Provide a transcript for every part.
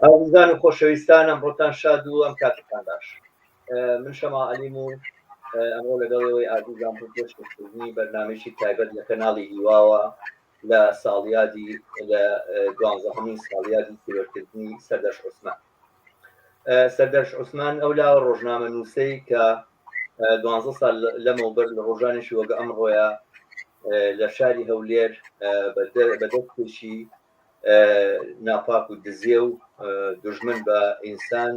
ئازیزان و خۆشەویستان ئەمڕۆتان شاد و ئەم کاتتان باش. من شەماڵ عەلیم و ئەمڕۆ لەگەڵ ئێوەی ئازیزان بۆ پێشکەشکردنی بەرنامەیەکی تایبەت لە کەناڵی هیواوە لە ساڵیادی لە دوانزەهەمین ساڵیادی تیرۆرکردنی سەردەشت عوسمان. سەردەشت عوسمان ئەو لاوە ڕۆژنامە نووسەی کە دوانزە سال لەمەوبەر لە ڕۆژانێکی وەک ئەمڕۆیە لە شاری هەولێر بە دەستێکی ناپاک و دزێ و دوژمن بە ئینسان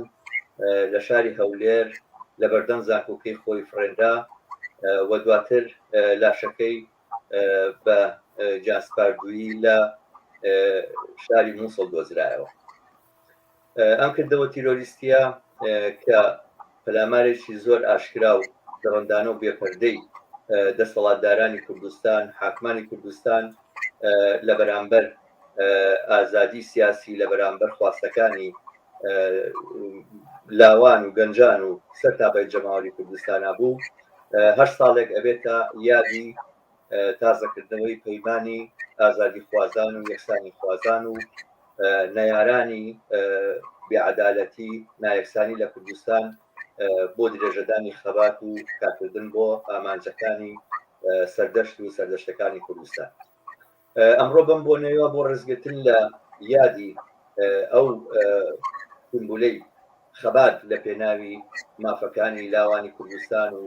لە شاری هەولێر لە بەردەم زانکۆکەی خۆی فڕێنرا و دواتر لاشەکەی بە گیانسپاردوویی لە شاری مووسڵ دۆزرایەوە. ئەم کردەوە تیرۆریستیە کە پەلامارێکی زۆر ئاشکرا و دڕندانە و بێپەردەی دەسەڵاتدارانی کوردستان، حاکمانی کوردستان لە بەرامبەر ئازادی سیاسی، لە بەرامبەر خواستەکانی لاوان و گەنجان و سەرتاپای جەماوەری کوردستانا بوو، هەر ساڵێک ئەبێتە یادی تازەکردنەوەی پەیمانی ئازادیخوازان و یەکسانیخوازان و نەیارانی بێعەدالەتی، نایەکسانی لە کوردستان بۆ درێژەدانی خەبات و کارکردن بۆ ئامانجەکانی سەردەشت و سەردەشتەکانی کوردستان. ئەمڕۆ بەم بۆنەیەوە بۆ ڕێزگرتن لە یادی ئەو سمبولەی خەبات لە پێناوی مافەکانی لاوانی کوردستان و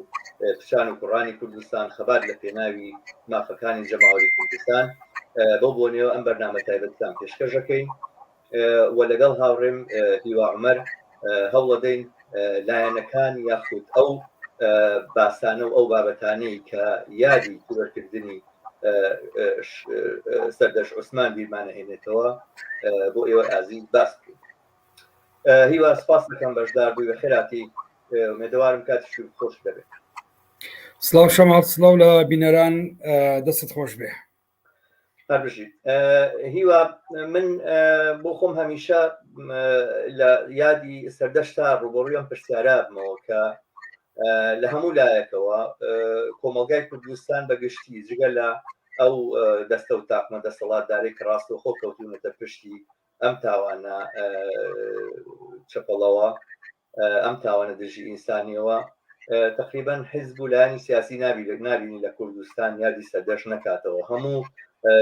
کچان و کوڕانی کوردستان، خەبات لە پێناوی مافەکانی جەماوەری کوردستان، بەو بۆنەیەوە ئەم بەرنامە تایبەتتان پێشکەش دەکەین و لەگەڵ هاوڕێم هیوا عومەر هەوڵەدەین لایەنەکان یاخود ئەو باسانە و ئەو بابەتانەی کە یادی تیرۆرکردنی سەردەشت عوسمان بیرمانەهێنێتەوە بۆ ئێوە ئازیز باس بکەین. هیوا سپاس دەکەم بەشدار بووی بەخێراتی ئومێدەوارم کاتیشی خۆش دەبێت. سڵاو شەماڵ سڵاو لە بینەران دەستت خۆش بێ. هەر بژیت هیوا من بۆ خۆم هەمیشە لە یادی سەردەشتا ڕوبەڕووی ئەم پرسیارە بمەوە کە لە هەموو لایەکەوە کۆمەڵگای کوردستان بە گشتی جگە لە ئەو دەستە و تاقمە دەسەڵاتدارەی کە ڕاستەوخۆ کەوتونەتە پشتی ئەم تاوانە چەپەڵەوە ئەم تاوانە دژی ئینسانیەوە تقریبا حزب و لایەنی سیاسی نابینی لە کوردستان یادی سەردەشت نەکاتەوە هەموو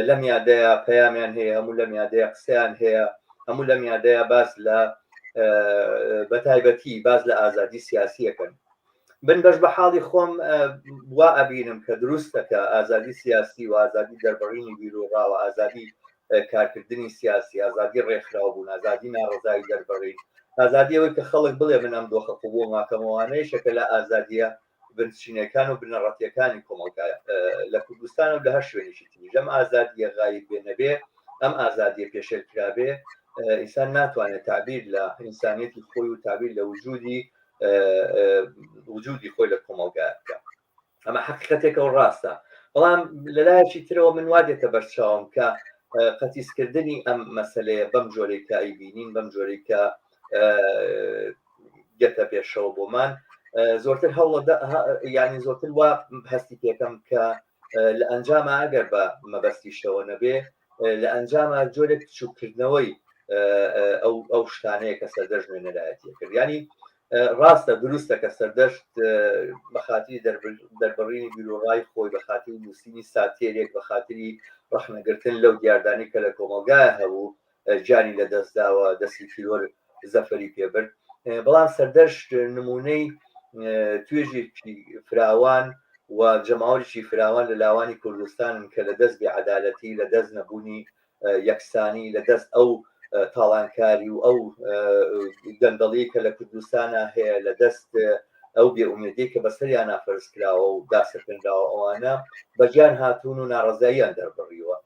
لەم یادەیە پەیامیان هەیە هەموو لەم یادەیە قسەیان هەیە هەموو لەم یادەیە باس لە بەتایبەتی باس لە ئازادی سیاسیەکەن من بەش بە حاڵی خۆم وا ئەبینم کە دروستە کە ئازادی سیاسی و ئازادی دەربڕینی بیروڕا و ئازادی کارکردنی سیاسی، ئازادی ڕێکخراوبوون، ئازادی ناڕەزایی دەربڕین، ئازادی ئەوەی کە خەڵک بڵێ من ئەم دۆخە قبوڵ ناکەم ئەوانەیشە کە لە ئازادییە بنچینەکان و بنەڕەتییەکانی کۆمەڵگا لە کوردستان و لە هەر شوێنێکی تریش ئەم ئازادییە غایب بێ نەبێ، ئەم ئازادییە پێشێل کرابێ، ئینسان ناتوانێت تەعبیر لە ئینسانیەتی خۆی و تەعبیر لە وجودی وجودی خۆی لە کۆمەڵگا بکە. ئەمە حەقیقەتێکە و ڕاستە بەڵام لەلایەکی ترەوە من وا دێتە بەرچاوم کە قەتیسکردنی ئەم مەسلەیە بەم جۆرەی کە ئەیبینین بەم جۆرەی کە دێتە پێشەوە بۆمان زۆرتر هەوڵە ینی زۆرتر وا هەستی پێکەم کە لە ئەنجامە ئەگەر بە مەبەستیشەوە نەبێ لە ئەنجامە جۆرێک بچووکردنەوەی ئەو ئەو شتانەیە کە سەردەشت نوێنەرایەتی کرد ینی ڕاستە دروستە کە سەردەشت بە خاتری دەربڕینی بیرۆڕای خۆی بە خاتری نووسینی ساتێرێک بە خاتری ڕەخنەگرتن لەو دیاردانی کە لە کۆمەڵگایە هەبوو گیانی لە دەستداوە دەستی تیرۆر زەفەری پێبرد بەڵام سەردەشت نمونەی توێژێکی فراوان و جەماوەرێکی فراوان لە لاوانی کوردستانن کە لە دەست بێعەدالەتی لە دەست نەبوونی یەکسانی لە دەست ئەو تاڵانکاری و ئەو گەندەڵی کە لە کوردستانە هەیە لە دەست ئەو بێئومێدی کە بەسەریانە فەرز کراوە و داسەپێنراوە ئەوانە بەگیان هاتوون و ناڕەزاییان دەربڕیوە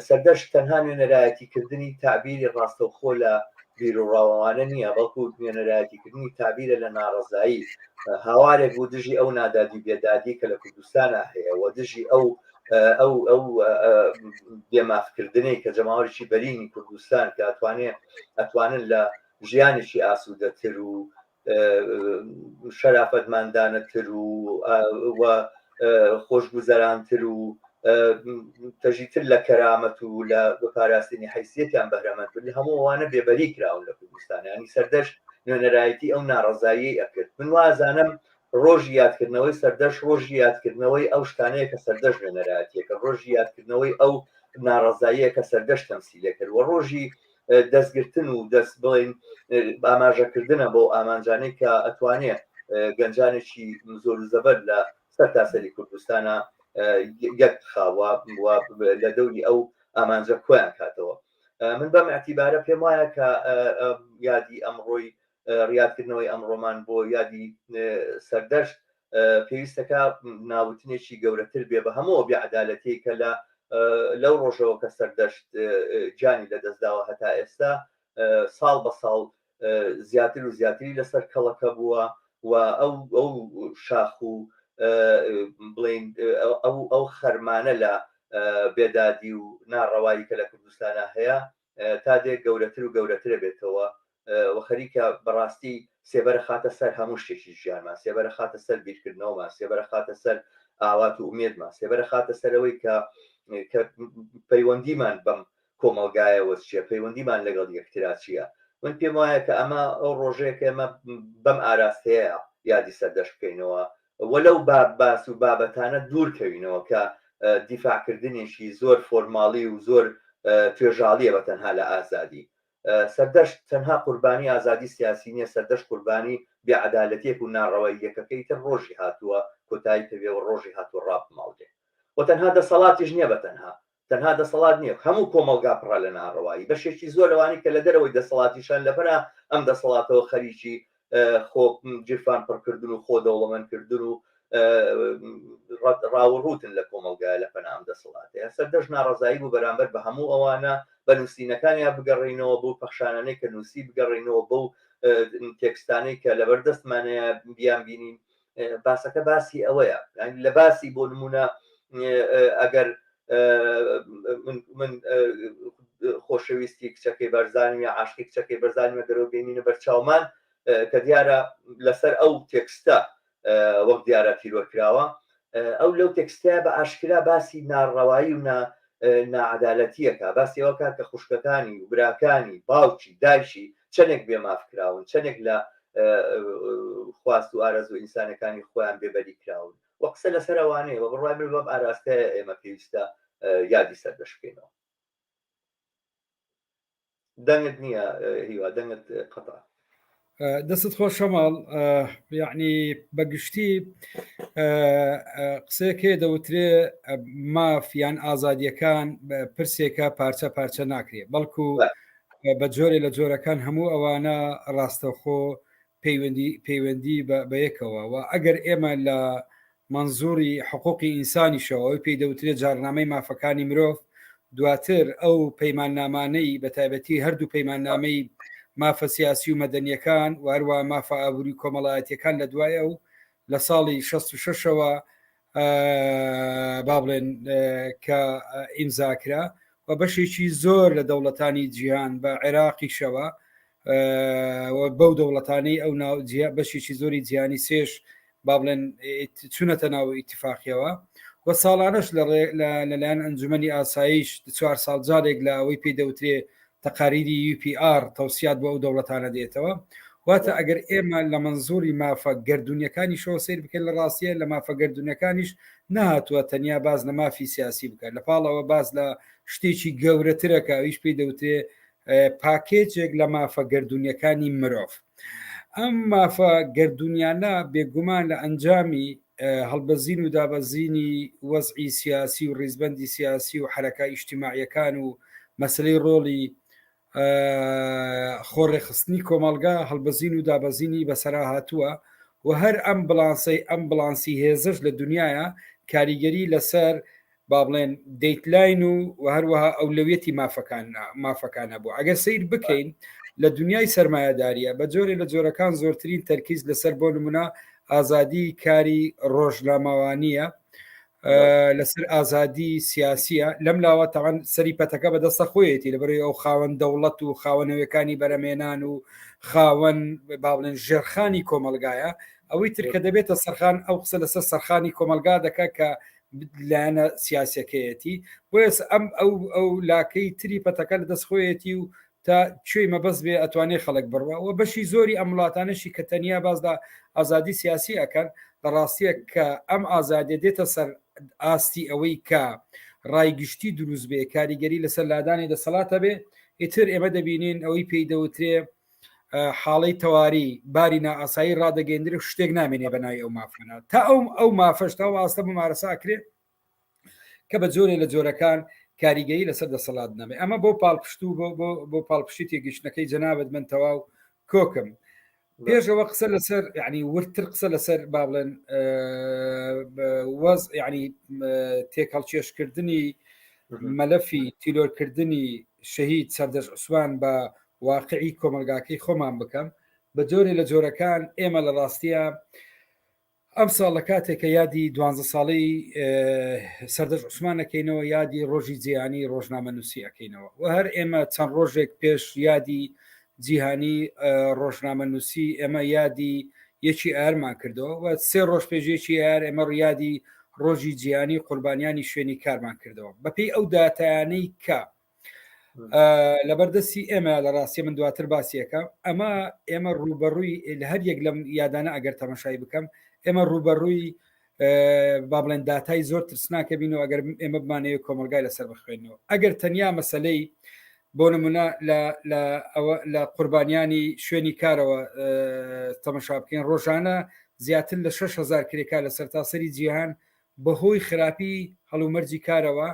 سەردەشت تەنها نوێنەرایەتیکردنی تەعبیری ڕاستەوخۆ لە بیروڕاوانە نییە، بەڵکو نوێنەرایەتیکردنی تەعبیرە لە ناڕەزایی، هاوارێک بوو دژی ئەو نادادی و بێدادی کە لە کوردستانا هەیە و دژی ئەو ئەو ئەو بێمافکردنەی کە جەماوەرێکی بەرینی کوردستان کە ئەتوانێ ئەتوانن لە ژیانێکی ئاسوودەتر و شەرافەتمەندانەتر و و خۆشگوزەرانتر و تەژیتر لە کەرامەت و لە پاراستنی حیسیەتیان بەهرەمەند بن، لە هەموو ئەوانە بێبەری کراون لە کوردستان. یانی سەردەشت نوێنەرایەتی ئەو ناڕەزاییەی ئەکرد. من وازانم ڕۆژی یادکردنەوەی سەردەشت ڕۆژی یادکردنەوەی ئەو شتانەیە کە سەردەشت نوێنەرایەتیەکە، ڕۆژی یادکردنەوەی ئەو ناڕەزاییە کە سەردەشت تەمسیلە کرد و ڕۆژی دەستگرتن و دەست بڵین ئاماژەکردنە بۆ ئامانجانەی کە ئەتوانێ گەنجانێکی زۆر زەبەر لە سەرتاسەری کوردستانە یەک خاوە لە دەوری ئەو ئامانجە کۆیان کاتەوە. من بەم اعتیبارە پێم وایە کە یادی ئەمڕۆی ڕیادکردنەوەی ئەمڕۆمان بۆ یادی سەردەشت پێویستەکە ناوتنێکی گەورەتر بێ بە هەموو بێعەدالەتیەی کە لە لەو ڕۆژەوە کە سەردەشت گیانی لەدەستداوە هەتا ئێستا ساڵ بە ساڵ زیاتر و زیاتری لەسەر کەڵەکە بووە و ئەو ئەو شاخ و بڵین ئەو ئەو خەرمانە لە بێدادی و ناڕەوایی کە لە کوردستانە هەیە تا دێ گەورەتر و گەورەترە بێتەوە و خەریکە بەڕاستی سێبەرە خاتە سەر هەموو شتێکی ژیانمان، سێبەرە خاتە سەر بیرکردنەوەمان، سێبەرە خاتە سەر ئاوات و ئومێدمان، سێبەرە خاتە سەرەوەی کە کە پەیوەندیمان بەم کۆمەڵگایەوە چییە، پەیوەندیمان لەگەڵ یەکترا چییە. من پێم وایە کە ئەمە ئەو ڕۆژەیە کە ئێمە بەم ئاراستەیە یادی سەردەشت بکەینەوە و لەو باس و بابەتانە دوور کەوینەوە کە دیفاعکردنێکی زۆر فۆرماڵی و زۆر توێژاڵیە بە تەنها لە ئازادی. سەردەشت تەنها قوربانی ئازادی سیاسی نیە، سەردەشت قوربانی بێ عەدالەتیەک و ناڕەواییەکەکەی تر ڕۆژی هاتووە کۆتایی پێ بێ و ڕۆژی هاتووە ڕابماڵرێ و تەنها دەسەڵاتیش نیە بە تەنها تەنها دەسەڵات نیە هەموو کۆمەڵگا پڕە لە ناڕەوایی بەشێکی زۆر لەوانەی کە لە دەرەوەی دەسەڵاتیشان لەپەنا ئەم دەسەڵاتەوە خەریکی خۆ گیرفان پڕکردن و خۆ دەوڵەمەندکردن و ڕاوڕوتن لە کۆمەڵگایە لە پەنا ئەم دەسەڵاتەیە. سەردەشت ناڕەزایی بوو بەرامبەر بە هەموو ئەوانە، بە نووسینەکانیا بگەڕێینەوە، بەو پەخشانانەی کە نووسی بگەڕێینەوە، بەو تێکستانەی کە لەبەر دەستمانەیە بیان بینین. باسەکە باسی ئەوەیە لە باسی بۆ نمونە ئەگەر من خۆشەویستی کچەکەی بەرزانیم یا عاشقی کچەکەی بەرزانیمە گەرەوە بینینە بەرچاومان کە دیارە لەسەر ئەو تێکستە وەک دیارە تیرۆر کراوە ئەو لەو تێکستە بە ئاشکرا باسی ناڕەوایی و ناعەدالەتیەکە باسی ئەوە کە خوشکەکانی و براکانی باوکی دایکی چەندێک بێماف کراون چەندێک لە خواست و ئارەزوو ئینسانەکانی خۆیان بێبەری کراون و قسە لەسەر ئەوانەیە و بڕوای من بەم ئاراستەیە ئێمە پێویستە یادی سەردەشت بکەینەوە. دەنگت نییە هیوا دەنگت قەتع. دەستت خۆش شەماڵ یعنی بەگشتی قسەیەک هەیە دەوترێ ماف یان ئازادیەکان پرسێکە پارچە پارچە ناکرێ بەڵکو بە جۆرێ لە جۆرەکان هەموو ئەوانە ڕاستەخۆ پەیوەندی پەیوەندی بە یەکەوە و ئەگەر ئێمە لە مەنزوری حقوقی ئینسانیشەوە ئەوەی پێی دەوترێت جارنامەی مافەکانی مرۆڤ دواتر ئەو پەیماننامانەی بە تایبەتی هەردوو پەیماننامەی مافە سیاسی و مەدەنیەکان و هەروە مافە ئابووری کۆمەڵایەتیەکان لە دوای ئەو لە ساڵی 66ەوە با بڵێن کە ئیمزاکرا و بەشێکی زۆر لە دەوڵەتانی جیهان بە عێراقیشەوە بەو دەوڵەتانەی ئەو ناو بەشێکی زۆری جیهانی سێش با بڵێن چونەتە ناو ئیتفاقیەوە و ساڵانەش لەلایەن ئەنجومەنی ئاسایش چوار ساڵ جارێک لە ئەوەی پێی دەوترێ تەقاریری UPR تەوسیات بۆ ئەو دەوڵەتانە دێتەوە واتە ئەگەر ئێمە لە مەنزوری مافە گردردونیەکانیشەوە سیر بکەین لە ڕاستیە لە مافە گردردونیەکانیش نهاتووە تەنیا باز لە مافی سیاسی بکە لە پاڵەوە باز لە شتێکی گەورەترەکە ئەویش پێی دەوترێ پاکێجێک لە مافە گردردونیەکانی مرۆڤ ئەم مافە گردردونیانە بێگومان لە ئەنجامی هەڵبەزین و دابەزینی وەزعی سیاسی و ڕیزبەندی سیاسی و حرەکە ئیجتیماعیەکان و مەسلەی ڕۆڵی خۆڕێخستنی کۆمەڵگا هەڵبەزین و دابەزینی بەسەرا هاتووە و هەر ئەم بڵانسەی ئەم بڵانسی هێزش لە دنیاە کاریگەری لەسەر با بڵێن deadline و و هەروەها ئەولەویەتی مافەکان مافەکان هەبوو ئەگەر سیر بکەین لە دنیای سەرمایەداریە بە جۆرێ لە جۆرەکان زۆرترین تەرکیز لەسەر بۆ نمونە ئازادی کاری ڕۆژنامەوانیە لەسەر ئازادی سیاسیە لەم لاوە تاوان سەری پەتەکە بەدەستە خۆیەتی لە بەرەی ئەو خاوەن دەوڵەت و خاوەنەوەکانی بەرەمێنان و خاوەن با بڵێن ژێرخانی کۆمەلگایە ئەوەی تر کە دەبێتە سەرخان ئەو قسە لەسەر سەرخانی کۆمەلگا دەکا کە لایەنە سیاسەکەیەتی بۆیە ئەم ئەو ئەو لاکەی تری پەتەکە لە دەست خۆیەتی و تا کوێی مەبەست بێ ئەتوانێ خەڵک بڕوا و بەشی زۆری ئەم وڵاتانەشی کە تەنیا باز لە ئازادی سیاسی ئەکەن لە ڕاستیە کە ئەم ئازادیە دێتە سەر ئاستی ئەوەی کە ڕای گشتی دروست بێ کاریگەری لەسەر لادانی دەسەڵاتە بێ ئیتر ئێمە دەبینین ئەوەی پێی دەوترێ حاڵی تەواری باری نائاسایی ڕادەگەندرێ شتێک نامێنێ بە ناوی ئەو مافانە تا ئەو ئەو مافەش تا ئەو ئاستە ممارەسە ئەکرێ کە بە جۆرێ لە جۆرەکان کاریگەری لەسەر دەسەڵات نەبێ ئەمە بۆ پاڵپشت و بۆ پاڵپشتی تێگەیشتنەکەی جەنابەت من تەواو کۆکم پێشەوە قسە لەسەر یعنی وردتر قسە لەسەر با بڵێن وەز یعنی تێکهەڵکێشکردنی مەلەفی تیرۆرکردنی شەهید سەردەش عوسمان بە واقعی کۆمەلگاکەی خۆمان بکەم بە جۆرێ لە جۆرەکان ئێمە لە ڕاستیە ئەمساڵ لە کاتێک کە یادی دوانزە ساڵەی سەردەشت عوسمان ئەکەینەوە یادی ڕۆژی جیهانی ڕۆژنامەنووسی ئەکەینەوە و هەر ئێمە چەند ڕۆژێک پێش یادی جیهانی ڕۆژنامەنووسی ئێمە یادی یەکی ئایارمان کردەوە و سێ ڕۆژ پێش یەکی ئایار ئێمە ڕیادی ڕۆژی جیهانی قوربانیانی شوێنی کارمان کردەوە بەپێی ئەو داتایانەی کە لەبەردەستی ئێمە لە ڕاستی من دواتر باسیەکە ئەمە ئێمە ڕوبەڕووی لە هەر یەک لەم یادانە ئەگەر تەمەشای بکەم ئێمە ڕوبەڕووی با بڵێن داتای زۆر ترسناکە بین و ئەگەر ئێمە بمانەوە کۆمەلگای لەسەر بخوێنەوە ئەگەر تەنیا مەسلەی بۆ نمونە لە قوربانیانی شوێنی کارەوە تەمەشا بکەین ڕۆژانە زیاتر لە 6هزار کرێکار لە سەرتاسەری جیهان بەهۆی خراپی هەڵومەرجی کارەوە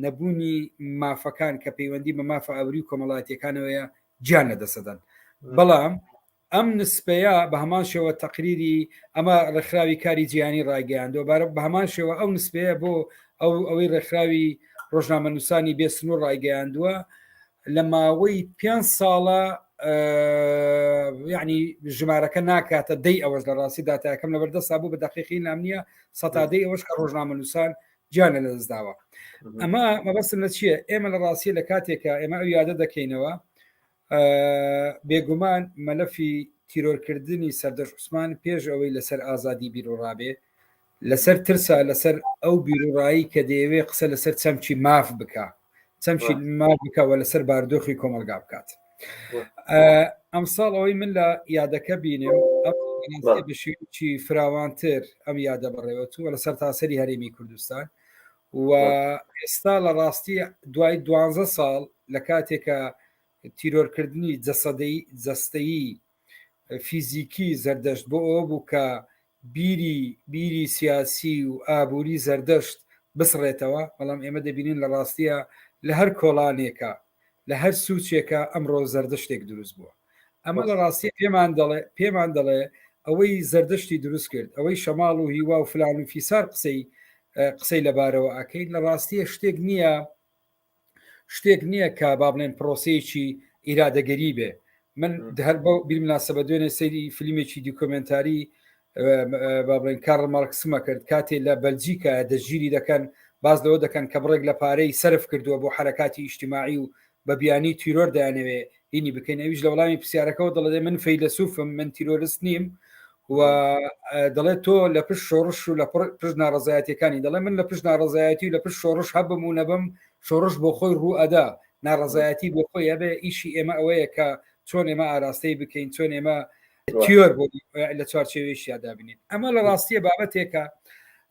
نەبوونی مافەکان کە پەیوەندی بە مافە ئابووری و کۆمەڵایەتیەکانەوەیە گیان لەدەستدەدەن بەڵام ئەم نسبەیە بە هەمان شێوە تەقریری ئەمە ڕێکخراوی کاری جیهانی ڕایگەیاندووە بارە بە هەمان شێوە ئەو نسبەیە بۆ ئەو ئەوەی ڕێکخراوی ڕۆژنامەنووسانی بێ سنوور ڕایگەیاندووە لە ماوەی پێ ساڵە یعنی ژمارەکە ناکاتە دەی ئەوەش لە ڕاستی داتاکەم لەبەردەستا بوو بە دقیقی نام نییە سەتادەی ئەوەش کە ڕۆژنامەنووسان گیان لە دەستداوە ئەمە مەبەستم لە چییە ئێمە لە ڕاستیە لە کاتێکە ئێمە ئەو یادە دەکەینەوە بێگومان مەلەفی تیرۆرکردنی سەردەش عوسمان پێش ئەوەی لەسەر ئازادی بیرۆڕابێ لەسەر ترسا لەسەر ئەو بیرۆڕایی کە دەیەوێ قسە لەسەر چەمکی ماف بکە چەمکی ماف بکەوە لەسەر باردۆخی کۆمەلگا بکات ئەمساڵ ئەوەی من لە یادەکە بینم بەشێکی فراوانتر ئەم یادە بەڕێوەچووە لە سەرتاسەری هەرێمی کوردستان و ئێستا لە ڕاستی دوای دوانزە ساڵ لە کاتێکە تیرۆرکردنی جەسەدەی جەستەیی فیزیکی زەردەشت بۆ ئەوە بوو کە بیری بیری سیاسی و ئابووری زەردەشت بسڕێتەوە، بەڵام ئێمە دەبینین لە ڕاستییا لە هەر کۆڵانێکا، لە هەر سوچێکا ئەمڕۆ زەردەشتێک دروست بووە. ئەمە لە ڕاستی پێمان دەڵێ پێمان دەڵێ ئەوەی زەردەشتی دروست کرد، ئەوەی شەماڵ و هیوا و فلان و فیسار قسەی قسەی لەبارەوە ئەکەین لە ڕاستیە شتێک نییە شتێک نییە کە با بڵێن پرۆسەیەکی ئیرادەگەری بێ من هەر بۆ بیرمناسەبە دوێنێ سەیری فیلمێکی دیکۆمنتاری با بڵێن کارل مارکسمە کرد کاتێ لە بەلجیکا دەستگیری دەکەن باز لەوە دەکەن کە بڕێک لە پارەی سەرف کردووە بۆ حرەکاتی ئیجتیماعی و بە بیانی تیرۆر دەیانەوێ هینی بکەین ئەویش لە وەڵامی پرسیارەکەەوە دەڵێ من فەیلەسوفم من تیرۆرست نیم و دەڵێت تۆ لە پشت شۆڕش و لە پشت ناڕزایەتەکانی دەڵێ من لە پشت ناڕزایەتی و لە پشت شۆڕش هەبم و نەبم شۆڕش بۆ خۆی ڕوو ئەدا ناڕزایەتی بۆ خۆی هەبێ ئیشی ئێمە ئەوەیە کە چۆن ئێمە ئاراستەی بکەین چۆن ئێمە تیۆر بۆ لە چوارچێوەیشیا دابنین ئەمە لە ڕاستیە بابەتێکە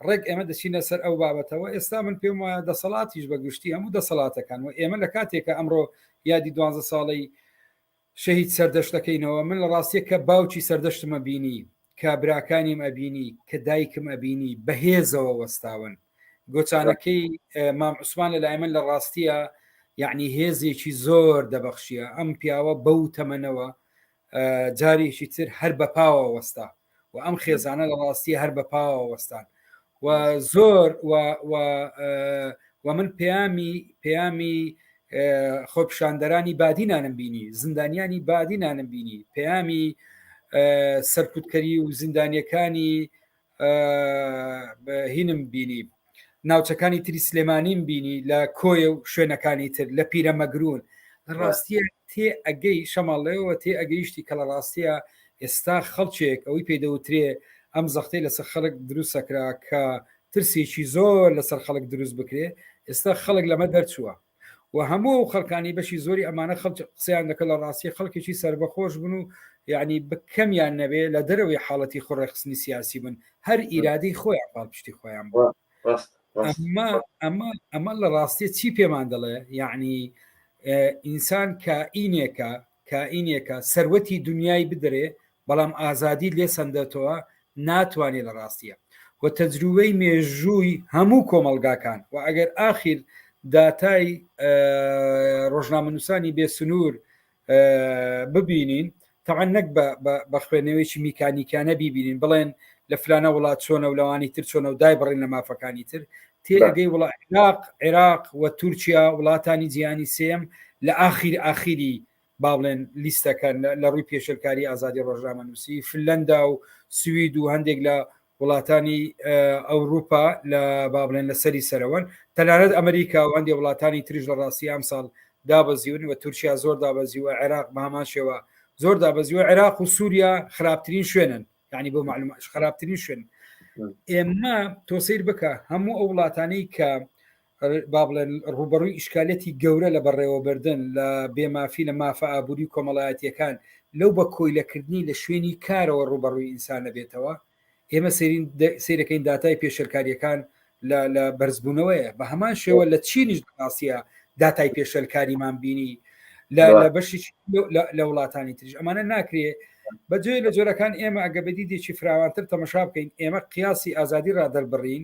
ڕێک ئێمە دەچینە سەر ئەو بابەتەوە ئێستا من پێم وایە دەسەڵاتیش بە گشتی هەموو دەسەڵاتەکان و ئێمە لە کاتێکە ئەمڕۆ یادی دوانزە ساڵەی شەهید سەردەشت دەکەینەوە من لە ڕاستیە کە باوکی سەردەشتم ئەبینی کە براکانیم ئەبینی کە دایکم ئەبینی بەهێزەوە وەستاون گۆچانەکەی مام عوسمان لە لای من لە ڕاستیە یعنی هێزێکی زۆر دەبەخشیە ئەم پیاوە بەو تەمەنەوە جارێکی تر هەر بە پاوە وەستا و ئەم خێزانە لە ڕاستیە هەر بە پاوە وەستان و زۆر و من پەیامی پەیامی خۆپیشاندەرانی بادینانم بینی زیندانیانی بادینانم بینی پەیامی سەرکوتکەری و زیندانیەکانی هینم بینی ناوچەکانی تری سلێمانیم بینی لە کۆیە و شوێنەکانی تر لە پیرەمەگرون لە ڕاستیە تێ ئەگەی شەماڵەوە تێ ئەگەیشتی کە لە ڕاستیە ئێستا خەڵکێک ئەوەی پێی دەوترێ ئەم زەختەی لەسەر خەڵک دروستەکرا کە ترسێکی زۆر لەسەر خەڵک دروست بکرێ ئێستا خەڵک لەمە دەرچووە و هەموو ئەو خەڵکانی بەشی زۆری ئەمانە خەڵک قسەیان دەکە لە ڕاستی خەڵکێکی سربەخۆش بن و یعنی بکەمیان نەبێ لە دەرەوەی حاڵەتی خۆڕێخستنی سیاسی بن هەر ئیرادەی خۆیان پاڵپشتی خۆیان بوو ئەمە ئەمە ئەمە لە ڕاستیە چی پێمان دەڵێ یعنی ئینسان کائینێکە کائینێکە سەروەتی دنیای بدرێ بەڵام ئازادی لێ سەندێتەوە ناتوانێت لە ڕاستیە و تەجروبەی مێژووی هەموو کۆمەڵگاکان و ئەگەر ئاخیر داتای ڕۆژنامەنووسانی بێسنوور ببینین تەعا نەک بە خوێندنەوەیکی میکانیکانە بیبینین بڵێن لە فلانە وڵات چۆنە و لەوانی تر چۆنە و دای بڕین لە مافەکانی تر تێگەی وڵات عێراق عێراق و تورکیا وڵاتانی جیهانی سێم لە ئاخیر ئاخیری با بڵێن لیستەکە لە ڕووی پێشێلکاری ئازادی ڕۆژنامەنووسی فنلەندا و سوید و هەندێک لە وڵاتانی ئەوروپا لە با بڵێن لە سەری سەرەوەن تەنانەت ئەمریکا و هەندێک وڵاتانی تریش لە ڕاستی ئەمساڵ دابەزیون و تورکیا زۆر دابەزیوە عێراق بە هەمان شێوە زۆر دابەزیوە عێراق و سووریا خراپترین شوێنن یعنی بۆ معلومات خراپترین شوێن ئێمە تۆ سیر بکە هەموو ئەو وڵاتانەی کە با بڵێن ڕوبەڕووی ئیشکالەتی گەورە لە بەڕێوەبردن لە بێمافی لە مافە ئابووری و کۆمەڵایەتیەکان لەو بە کۆیلەکردنی لە شوێنی کارەوە ڕوبەڕووی ئینسان نەبێتەوە ئێمە سێرین سیرەکەین داتای پێشێلکاریەکان لە بەرزبوونەوەیە بە هەمان شێوە لە چینیش ڕاستە داتای پێشێلکاریمان بینی لە بەشی لە وڵاتانی تریش ئەمانە ناکرێ بە جۆی لە جۆرەکان ئێمە ئەگە بەدیدێکی فراوانتر تەمەشا بکەین ئێمە قیاسی ئازادی ڕادەربڕین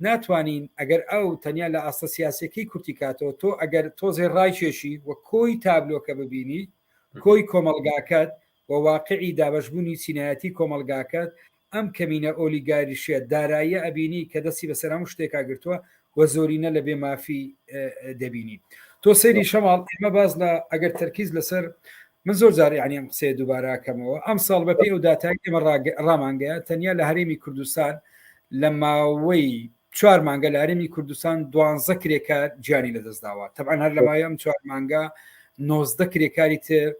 ناتوانین ئەگەر ئەو تەنیا لە ئاستە سیاسەکەی کورتی کاتەوە تۆ ئەگەر تۆزێ ڕایکێشی و کۆی تابلۆکە ببینی کۆی کۆمەلگاکەت و واقعی دابەشبوونی چینایەتی کۆمەڵگاکەت، ئەم کەمینە ئۆلیگاریشیە داراییە ئەبینی کە دەستی بەسەر هەموو شتێکا گرتووە و زۆرینە لە بێ مافی دەبینی. تۆ سەیری شەماڵ ئێمە باس لە ئەگەر تەرکیز لەسەر من زۆر جار یعنی ئەم قسەیە دووبارە ئەکەمەوە ئەم ساڵ بەپێی ئەو داتای ئێمە ڕامانگەیە تەنیا لە هەرێمی کوردستان لە ماوەی چوار مانگە لە هەرێمی کوردستان دوانزە کرێکار گیانی لەدەستداوە تەبعەن هەر لە ماوەی ئەم چوار مانگە 19 کرێکاری تر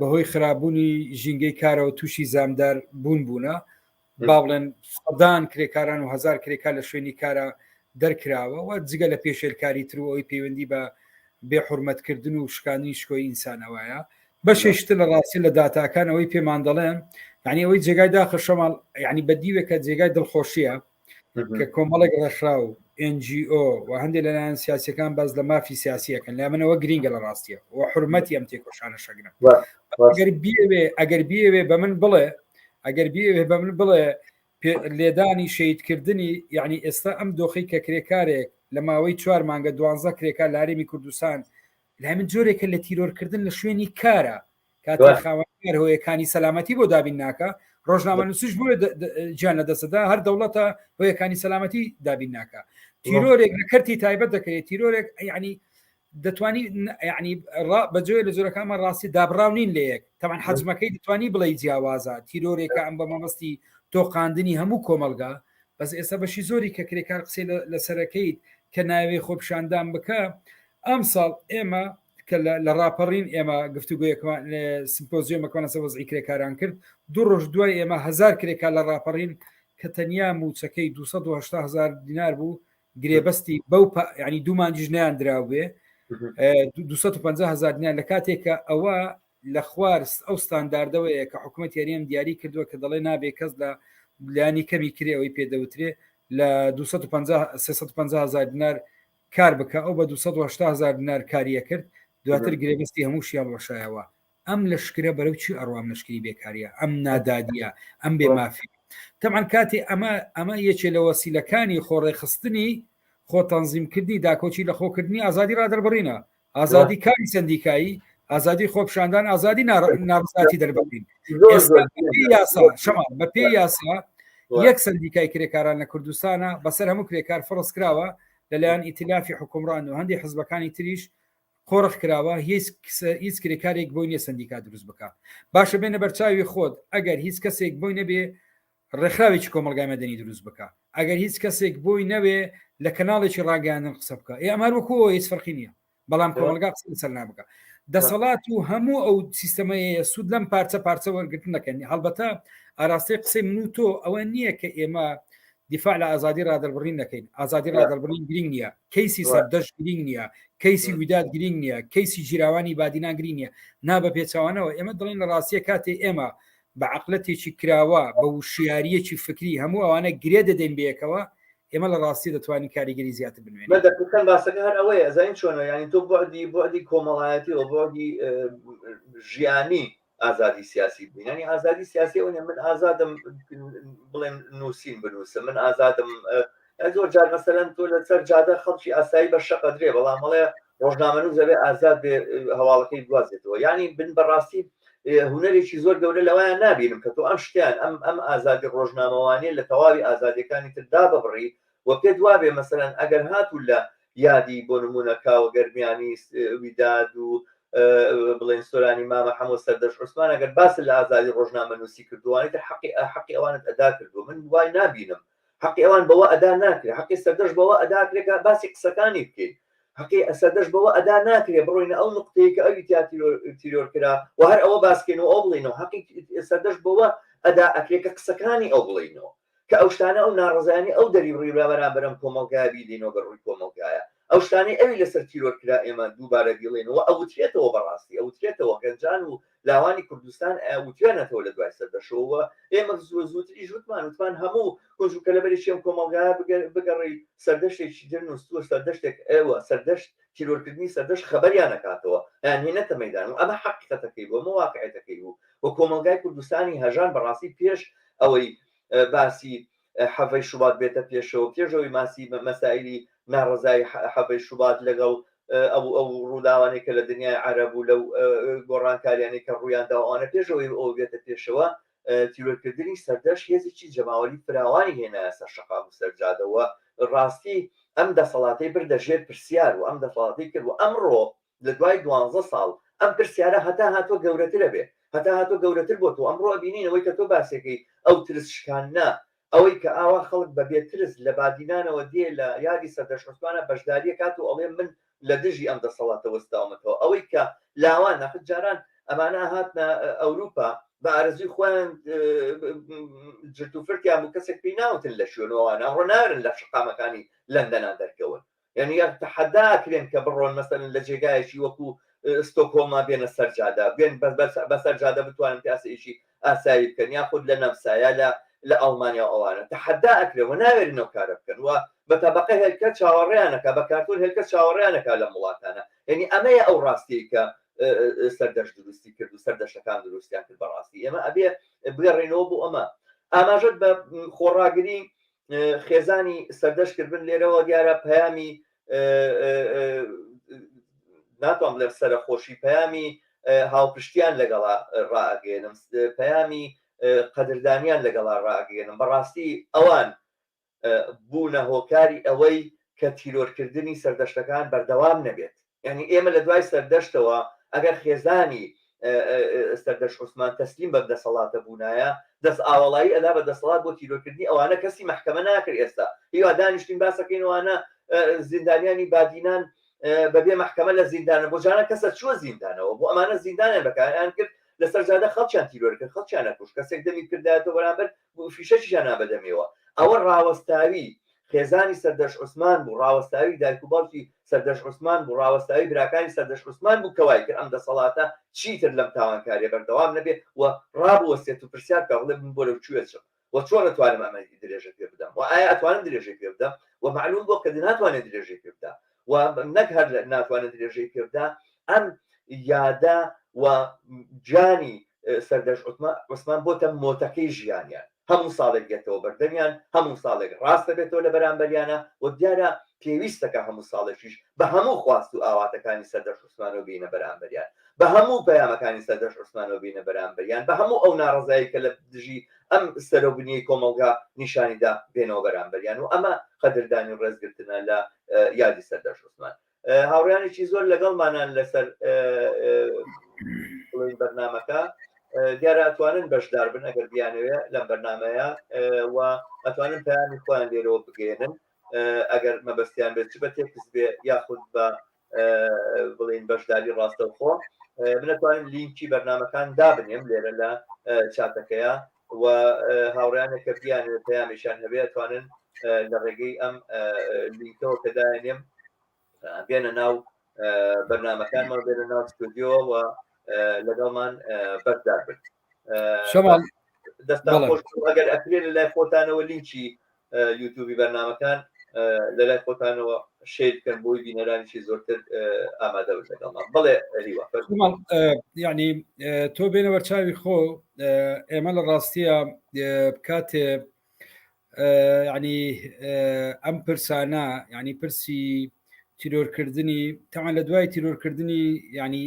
بەهۆی خراپبوونی ژینگەی کارەوە تووشی زامدار بوون بوونە با بڵێن سەدان کرێکاران و هزار کرێکار لە شوێنی کارە دەرکراوە و جگە لە پێشێلکاری تر و ئەوی پەیوەندی بە بێ حورمەتکردن و شکاندنی شکۆی ئینسانەوەیە بەشێشتر لە ڕاستی لە داتاکان ئەوەی پێمان دەڵێن یعنی ئەوەی جێگای داخە شەماڵ یعنی بەدیوێکە جێگای دڵخۆشیە کە کۆمەڵێک ڕێکخراو NGO و هەندێک لەلایەن سیاسەکان باز لە مافی سیاسیەکەن لا منەوە گرینگە لە ڕاستیە و حرمەتی ئەم تێکۆشانە شەگرم ئەگەر بیەوێ ئەگەر بیەوێ بە من بڵێ ئەگەر بیەوێ بە من بڵێ لێدانی شەیدکردنی یعنی ئێستا ئەم دۆخی کە کرێکارێک لە ماوەی چوار مانگە دوانزە کرێکار لە هەرێمی کوردستان لای من جۆرێکە لە تیرۆرکردن لە شوێنی کارە کاتێ خاوەنکار هۆیەکانی سەلامەتی بۆ دابین ناکە ڕۆژنامە نووسش بۆ گیان لە دەستدا هەر دەوڵەتە هۆیەکانی سەلامەتی دابین ناکە تیرۆرێک لە کەرتی تایبەت دەکرێت تیرۆرێک یعنی دەتوانی یعنی بە جۆی لە جۆرەکانمە ڕاستی دابراو نین لە یەک تەمان حەجمەکەی دەتوانی بڵێ جیاوازە تیرۆرێکە ئەم بە مەبەستی تۆقاندنی هەموو کۆمەلگا بەس ئێستا بەشی زۆری کە کرێکار قسەی لەسەرەکەیت کە ناوێ خۆپیشاندان بکە ئەمساڵ ئێمە کە لە ڕاپەڕین ئێمە گفتوگویەکمان سمپۆزیۆمەکان لەسەر وەزعی کرێکاران کرد دوو ڕۆژ دوای ئێمە هزار کرێکار لە ڕاپەڕین کە تەنیا موچەکەی 280 هزار دینار بوو گرێبەستی بەو ینی دوو مانگیش نیان دراوێ 250 هزار دینار لە کاتێک کە ئەوە لە خوار ئەو ستانداردەوەیە کە حکوومەت یاریان دیاری کردووە کە دەڵێ نابێ کەس لە لانی کەمی کرێ ئەوەی پێدەوترێ لە 250 350 هزار دینار کار بکە ئەو بە 280 هزار دینار کاریە کرد دواتر گرێبەستی هەمووشی هەڵوەشایەوە ئەم لەشکرە بەرەو چی ئەڕوام لەشکری بێکاریە ئەم نادادیە ئەم بێ مافی تەمان کاتی ئەمە ئەمە یەکێ لە وەسیلەکانی خۆڕێخستنی خۆ تەنزیمکردنی داکۆکی لە خۆکردنی ئازادی ڕادەربڕینە ئازادی کاری سندیکایی ئازادی خۆپشاندان ئازادی ناڕزاتی دەربڕین یاسا شەما بە پێی یاسا یەک سندیکای کرێکاران لە کوردستانە بەسەر هەموو کرێکار فڕس کراوە لەلایەن ئیتلافی حکومڕان و هەندێک حزبەکانی تریش قۆرخ کراوە هیچ هیچ کرێکارێک بۆی نیە سندیکا دروست بکە باشە بێنە بەرچاوی خۆت ئەگەر هیچ کەسێک بۆی نەبێ ڕێکخراوێکی کۆمەڵگای مەدەنی دروست بکە ئەگەر هیچ کەسێک بۆی نەوێ لە کەناڵێکی ڕاگەیاندن قسە بکە ئێ ئەمار وەکو هیچ فەرقی نییە بەڵام کۆمەلگا قسە لەسەر نابکە دەسەڵات و هەموو ئەو سیستەمەیە سوود لەم پارچە پارچە وەرگتن دەکەن هەڵبەتە ئاراستەی قسەی من و تۆ ئەوە نییە کە ئێمە دیفاع لە ئازادی ڕادەربڕین نەکەین ئازادی ڕادەربڕین گرنگ نییە کەیسی سەردەشت گرنگ نییە کەیسی وداد گرنگ نییە کەیسی ژیراوانی بادینان گرنگ نییە نا بە پێچوانەوە ئێمە دەڵێن لە ڕاستیە کاتێ ئێمە بە عقلەتێکی کراوە بە وشیاریەکی فکری هەموو ئەوانە گرێ دەدەین بەیەکەوە ئێمە لە ڕاستی دەتوانین کاریگەری زیاتر بنوێنین. من دەقیقەن باسەکە هەر ئەوەیە ئەزانین چۆنە یانی تۆ بوعدی بوعدی کۆمەڵایەتی و بوعدی ژیانی ئازادی سیاسی بووین ینی ئازادی سیاسی ئەوە من ئازادم بڵێم نووسین بنووسم من ئازادم زۆر جار مەسەلەن تۆ لەسەر جادە خەڵکی ئاسایی بە شەقە درێ بەڵام ئەڵێ ڕۆژنامەنووس دەبێ ئازاد بێ هەواڵەکەی بوازێتەوە یعنی بن بەڕاستی هوەرێکی زۆر گەورە لەوایان نبینم کە تۆ ئەم شتیان ئەم ئەم ئازادی ڕۆژنامەوانیە لە تەواوی ئازادیەکانی تر داببڕی و پێت وابێ مەسەلەن ئەگەر هاتوو لە یادی بۆ نمونە کاوە گەرمیانی ویداد و بڵێن سۆرانی مامە حەمۆ سەردەش عوسمان ئەگەر باس لە ئازادی ڕۆژنامە نووسی کردووانی تر حەقی حەقی ئەوانت ئەدا کردووە من وای نابینم حەقی ئەوان بەوە ئەدا ناکرێ حەقی سەردەش بەوە ئەدا کرێ کە باسی قسەکانی بکەین حەقی سەردەش بەوە ئەدا ناکرێ بڕۆینە ئەو نقطەیە کە ئەوی تیا تیرۆر کرا و هەر ئەوە باسکەین و ئەو بڵێینەوە حەقی سەردەش بەوە ئەدا ئەکرێ کە قسەکانی ئەو بڵێینەوە کە ئەو شتانە ئەو ناڕەزایانی ئەو دەریبڕی بەرامبەر ئەم کۆمەڵگایە بیدەینەوە بە ڕووی کۆمەڵگایە ئەو شتانەی ئەوی لەسەر تیرۆر کرا ئێمە دووبارە بیڵێینەوە ئەوترێتەوە بەڕاستی ئەوترێتەوە گەنجان و لاوانی کوردستان وتویانەتەوە لە دوای سەردەشەوە و ئێمە زوو زووتریش وتمان وتمان هەموو کونج و کەلەبەرێکی ئەم کۆمەڵگایە بگەڕێی سەردەشتێکی تر نووستووە سەردەشتێک ئێوە سەردەشت تیرۆرکردنی سەردەشت خەبەریان نەکاتەوە یان هێنێتە مەیدان و ئەمە حەقیقەتەکەی بوو ئەمە واقعیەتەکەی بوو و کۆمەڵگای کوردستانی هەژان بەڕاستی پێش ئەوەی باسی حەڤەی شوبات بێتە پێشەوە پێش ئەوەی ماسی مەسائلی ناڕەزایی حەڤەی شوبات لەگەڵ ئەو ئەو ڕووداوانەی کە لە دنیای عەرەب و لەو گۆڕانکاریانەی کە ڕوویان دا ئەوانە پێش ئەوەی ئەوە بێتە پێشەوە تیرۆرکردنی سەردەشت هێزێکی جەماوەری فراوانی هێنایە سەر شەقام و سەر جادەوە ڕاستی ئەم دەسەڵاتەی بردە ژێر پرسیار و ئەم دەسەڵاتی کرد و ئەمڕۆ لە دوای دوانزە ساڵ ئەم پرسیارە هەتا هاتووە گەورەترە بێ هەتا هاتووە گەورەتر بۆتەوە ئەمڕۆ ئەبینین ئەوەی کە تۆ باسێکەی ئەو ترس شکاندنە ئەوەی کە ئاوا خەڵک بە بێ ترس لە بادینانەوە دێ لە یادی سەردەشت عوسمانە بەشداریە کات و ئەڵێ من لە دژی ئەم دەسەڵاتە وەستاومەتەوە ئەوەی کە لاوان نەخت جاران ئەمانە هاتنە ئەوروپا بە ئارەزوی خۆیان جرت و فرتیان بوو کەسێک پێی ناوتن لە شوێنەوەوانە ئەمڕۆ نارن لە شەقامەکانی لەندەنا دەرکەون یعنی یەک تەحەدا کرێن کە بڕۆن مەسەلەن لە جێگایەکی وەکو ستۆکهۆڵما بێنە سەر جادە بێن بەسەر جادە بتوانن پیاسەیەکی ئاسایی بکەن یاخود لە نەمسا یا لە لە ئەڵمانیا و ئەوانە تەحەدا ئەکرێن و ناوێرن ئەو کارە بکەن و بە تەبەقە هێلکە چاوەڕێیانەکە بە کارتۆن هێلکە چاوەڕێیانەکە لەم وڵاتانە یعنی ئەمەیە ئەو ڕاستیەی کە سەردەشت دروستی کرد و سەردەشتەکان دروستیان کرد بەڕاستی ئێمە ئەبێ بگەڕێینەوە بۆ ئەمە ئاماژەت بە خۆڕاگری خێزانی سەردەشت کردن لێرەوە دیارە پەیامی ناتوان بڵێم سەرەخۆشی پەیامی هاوپشتیان لەگەڵا ڕائەگەێنم پەیامی قەدردانیان لەگەڵا ڕائەگەێنم بەڕاستی ئەوان بوونە هۆکاری ئەوەی کە تیرۆرکردنی سەردەشتەکان بەردەوام نەبێت یانی ئێمە لە دوای سەردەشتەوە ئەگەر خێزانی سەردەشت عوسمان تەسلیم بەم دەسەڵاتە بوونایە دەست ئاوەڵایی ئەدا بە دەسەڵات بۆ تیرۆرکردنی ئەوانە کەسی مەحکەمە ناکرد ئێستا هیوا دانیشتین باسەکەین ئەوانە زیندانیانی بادینان بەبێ مەحکەمە لە زیندانە بۆ جانە کەسە چووە زیندانەوە بۆ ئەمانە زیندانیان بەکاریان کرد لەسەر جادە خەڵکیان تیرۆر کرد خەڵکیان نەکوشت کەسێک دەمی کردایەتەوە بەرامبەر فیشەکیشیان نا بەدەمیەوە ئەوە ڕاوەستاوی خێزانی سەردەشت عوسمان بوو، ڕاوەستاوی دایک و باوکی سەردەشت عوسمان بوو، ڕاوەستاوی براکانی سەردەشت عوسمان بوو کە وای کرد ئەم دەسەڵاتە چیتر لەم تاوانکاریە بەردەوام نەبێ و ڕابوەستێت و پرسیار بکا بڵێ من بۆ لەو کوێ چم و چۆن ئەتوانم ئەمە درێژە پێ بدەم و ئایا ئەتوانم درێژەی پێ بدەم و مەعلوم بووە کە ناتوانێت درێژەی پێ بدا و نەک هەر ناتوانێت درێژەی پێ بدا ئەم یادە و گیانی سەردەشت عوسمان بۆتە مۆتەکەی ژیانیان هەموو ساڵێک دێتەوە بەردەمیان، هەموو ساڵێک ڕاست دەبێتەوە لە بەرامبەریانا و دیارە پێویستەکە هەموو ساڵێکیش بە هەموو خواست و ئاواتەکانی سەردەشت عوسمانەوە بێینە بەرامبەریان، بە هەموو پەیامەکانی سەردەشت عوسمانەوە بێینە بەرامبەریان، بە هەموو ئەو ناڕەزایی کە لە دژی ئەم سەرەوبنیەی کۆمەڵگا نیشانی دا بێنەوە بەرامبەریان و ئەمە قەدردانی و ڕێزگرتنە لە یادی سەردەشت عوسمان. هاوڕیانێکی زۆر لەگەڵمانان لەسەر بەرنمەکە دیارە ئەتوانن بەشدار بن ئەگەر بیانەوێ لەم بەرنمەیە و ئەتوانن پەیامی خۆیان لێرەوە بگەێنن ئەگەر مەبەستیان بێت چ بە تێکست بێ یاخود بە بڵین بەشداری ڕاستەوخۆ من ئەتوانم لینکی بەرنمەکان دابنێم لێرە لە چاتەکەیە. و هاوڕیانێک کە بیانەوێت پەیامێکیان هەبێ ئەتوانن لە ڕێگەی ئەم لینکەوە کە دایەنێم بێنە ناو بەرنامەکانمان بێنە ناو ستۆدیۆ و لەگەڵمان بەشدار بن. شەماڵ دەستان خۆش، ئەگەر ئەکرێ لە لای خۆتانەوە لینکی یوتیوبی بەرنامەکان لە لای خۆتانەوە share بکەن بۆی بینەرانیشی زۆرتر ئامادە بن لەگەڵمان. بەڵێ هیوا یعنی تۆ بێنە بەرچاوی خۆ ئێمە لە ڕاستیە کاتێ ینی ئەم پرسانە ینی پرسی تیرۆرکردنی تەمان لە دوای تیرۆرکردنی ینی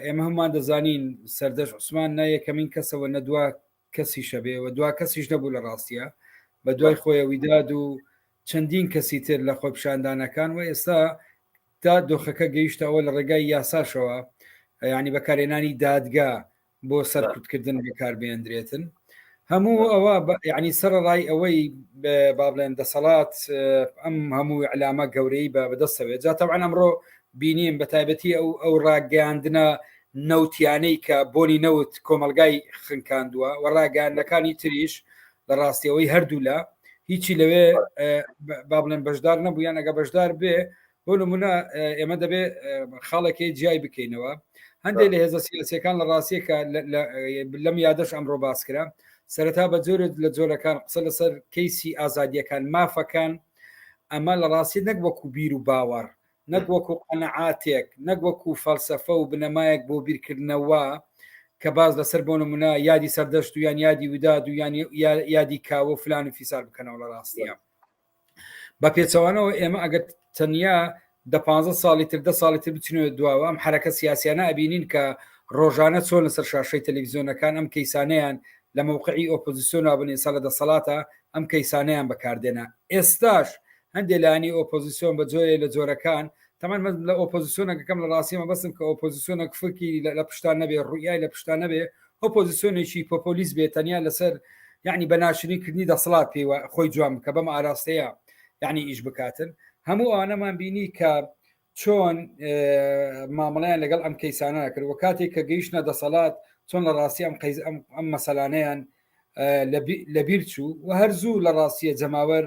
ئێمە هەمومان دەزانین سەردەش عوسمان نە یەکەمین کەسەوە نە دوا کەسیشە بێ و دوا کەسیش نەبوو لە ڕاستیە بە دوای خۆیە ویداد و چەندین کەسی تر لە خۆپیشاندانەکان و ئێستا تا دۆخەکە گەیشتەوە لە ڕێگای یاساشەوە ینی بەکارێنانی دادگا بۆ سەرکوتکردن بەکاربێندرێتن هەموو ئەوە یعنی سەرڕای ئەوەی با بڵێن دەسەڵات ئەم هەموو ئەلامە گەورەی بە بەدەستەوێت جا تەوان ئەمڕۆ بینیم بە تایبەتی ئەو ئەو ڕاگەیاندنە نەوتیانەی کە بۆنی نەوت کۆمەلگای خنکاندووە و ڕاگەیاندنەکانی تریش لە ڕاستیەوەی هەردوولا هیچی لەوێ با بڵێن بەشدار نەبوو یان ئەگە بەشدار بێ بۆ نمونە ئێمە دەبێ خاڵێکی جیای بکەینەوە هەندێک لە هێزە سیاسەکان لە ڕاستیەکە لەم یادەش ئەمڕۆ باس کرا سەرەتا بە جۆرێک لە جۆرەکان قسە لەسەر کەیسی ئازادیەکان مافەکان ئەمە لە ڕاستی نەک وەکو بیر و باوەڕ نەک وەکو قەنەعاتێک نەک وەکو فەلسەفە و بنەمایەک بۆ بیرکردنەوە کە باز لەسەر بۆ نمونە یادی سەردەشت و یان یادی وداد و یان یادی کاوە و فلان و فیسار بکەنەوە لە ڕاستیە بە پێچەوانەوە ئێمە ئەگەر تەنیا دە پ ساڵی تر دە ساڵی تر بچینەوە دواوە ئەم حرەکە سیاسیانە ئەبینین کە ڕۆژانە چۆن لەسەر شاشەی تەلەڤیزیۆنەکان ئەم کەیسانەیان لە مەوقعی ئۆپۆزیسیۆن بن ئێستا لە دەسەڵاتە ئەم کەیسانەیان بەکاردێنە ئێستاش هەندێک لایەنی ئۆپۆزیسیۆن بە جۆرێ لە جۆرەکان تەمان من لە ئۆپۆزیسیۆنەکەم لە ڕاستی مەبەستم کە ئۆپۆزیسیۆنەک فکری لە پشتان نەبێ ڕوئیای لە پشتان نەبێ ئۆپۆزیسیۆنێکی پۆپۆلیست بێ تەنیا لەسەر یعنی بە ناشرین کردنی دەسەڵات پێی خۆی جوان بکە بەم ئاراستەیە یعنی ئیش بکاتن هەموو ئەوانەمان بینی کە چۆن مامەڵیان لەگەڵ ئەم کەیسانە کرد و کاتێک کە گەیشتە دەسەڵات چۆن لە ڕاستی ئەم قەیز ئەم ئەم مەسەلانەیان لەبیر چوو و هەر زوو لە ڕاستیە جەماوەر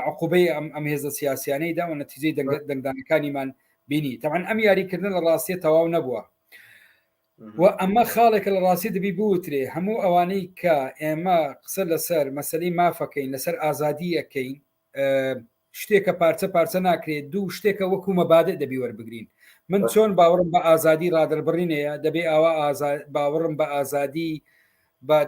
عقوبەی ئەم ئەم هێزە سیاسیانەی دا و نەتیجەی دەنگدانەکانیمان بینی تەعاان ئەم یاریکردن لە ڕاستیە تەواو نەبووە و ئەمە خاڵێکە لە ڕاستی دەبی بوترێ هەموو ئەوانەی کە ئێمە قسە لەسەر مەسلەی مافەکەین لەسەر ئازادی ئەەکەین شتێکە پارچە پارچە ناکرێت دوو شتێکە وەکو مەبادە دەبی وەربگرین من چۆن باوەڕم بە ئازادی ڕادەربڕینەیە دەبێ ئاوا باوەڕم بە ئازادی بە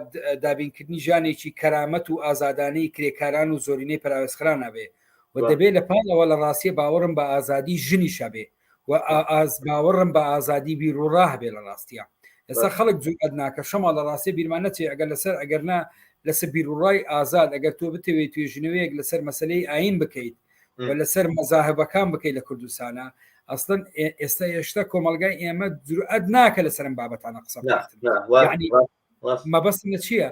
دابینکردنی ژیانێکی کەرامەت و ئازادانەی کرێکاران و زۆرینەی پەراوێزخران هەبێ و دەبێ لە پاڵەوە لە ڕاستیە باوەڕم بە ئازادی ژنیش هەبێ و ئاز باوەڕم بە ئازادی بیرروڕا هەبێ لە ڕاستیە ئێستا خەڵک جورئەت ناکە شەما لە ڕاستی بیرمان نەچێ ئەگەر لەسەر ئەگەر نا لەسەر بیرروڕای ئازاد ئەگەر تۆ بتەوێت توێژینەوەیەک لەسەر مەسلەی ئاین بکەیت و لەسەر مەزاهبەکان بکەیت لە کوردستانە ئەسڵەن ئێستا هێشتا کۆمەلگای ئێمە جورئەت ناکە لەسەرم بابەتانە قسە مەبەستم لە چییە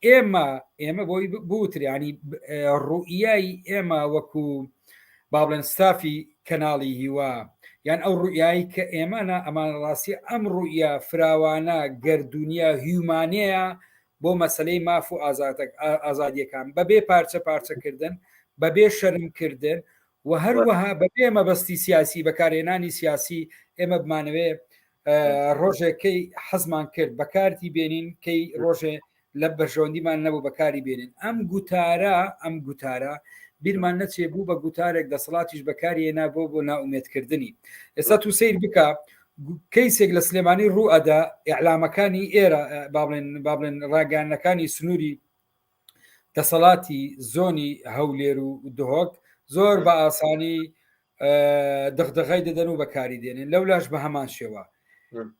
ئێمە ئێمە بۆی بوتریانی ڕوئیای ئێمە وەکو با بڵێن ستافی کەناڵی هیوا یان ئەو ڕوئیایی کە ئێمەە ئەمان ڕاستی ئەم ڕوئیا فراوانە گردردونیا هیومانەیە بۆ مەسلەی ماف و ئازادیەکان بەبێ پارچە پارچەکردن بەبێ شەرمکردن و هەروەها بەبێ مەبەستی سیاسی بەکارهێنانی سیاسی ئێمە بمانەوێ ڕۆژێک کەی حەزمان کرد بەکارتی بێنین کەی ڕۆژێ لە بەرژەوەندیمان نەبوو بەکاری بێنین ئەم گوتارە ئەم گوتارە بیرمان نەچێ بوو بە گوتارێک دەسەڵاتیش بەکاری نا بۆ بۆ ناومێتکردنی ئێستا تو سیر بکە کەیسێک لە سلێمانی ڕوو ئەدا ئیعلامەکانی ئێرە با بڵێن با بڵێن ڕاگەیاندنەکانی سنووری دەسەڵاتی زۆنی هەولێر و دهۆک زۆر بە ئاسانی دغدغای دەدەن و بەکاری دێنن لەولاش بە هەمان شێوە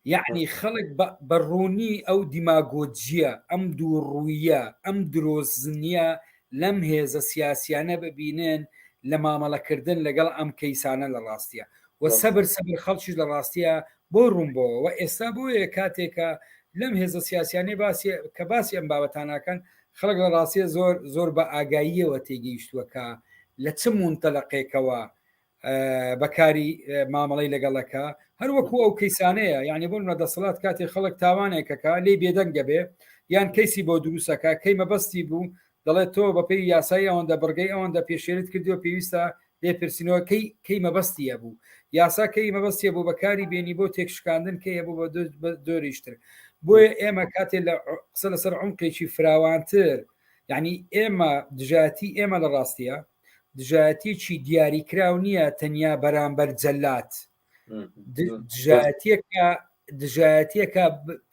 یعنی خەڵک بە ڕوونی ئەو دیماگۆجیە ئەم دوو ڕوویە ئەم درۆزنیە لەم هێزە سیاسیانە ببینن لە مامەڵەکردن لەگەڵ ئەم کەیسانە لە ڕاستیە و سەبر سەبر خەڵکیش لە ڕاستیە بۆ ڕوون بۆەوە ئێستا بۆیە کاتێکە لەم هێزە سیاسیانەی باسی کە باسی ئەم بابەتاناکەن خەڵک لە ڕاستیە زۆر زۆر بە ئاگاییەوە تێگەیشتووە کە لە چ مونتەلەقێکەوە. بەکاری مامەڵەی لەگەڵەکە هەروەکو ئەو کەیسانەیە یعنی بۆ لە دەسەڵات کاتێ خەڵک تاوانێکەکە لی بێدەنگە بێ یان کەیسی بۆ دروستەکە کەی مەبەستی بوو دەڵێت تۆ بەپێی یاسای ئەوەندە بڕگەی ئەوەندە پێشێلت کردووە پێویستە لێپرسینەوە کەی کەی مەبەستی هەبوو یاسا کەی مەبەستی بوو بەکاری بێنی بۆ تێکشکاندن کەی هەبوو بە دۆریشتر بۆیە ئێمە کاتێ لە قسە لەسەر عمقێکی فراوانتر یعنی ئێمە دژایەتی ئێمە لە ڕاستیە دژایەتیەکی دیاریکراو نییە تەنیا بەرامبەر جەلات دژایەتیەکە دژایەتیەکە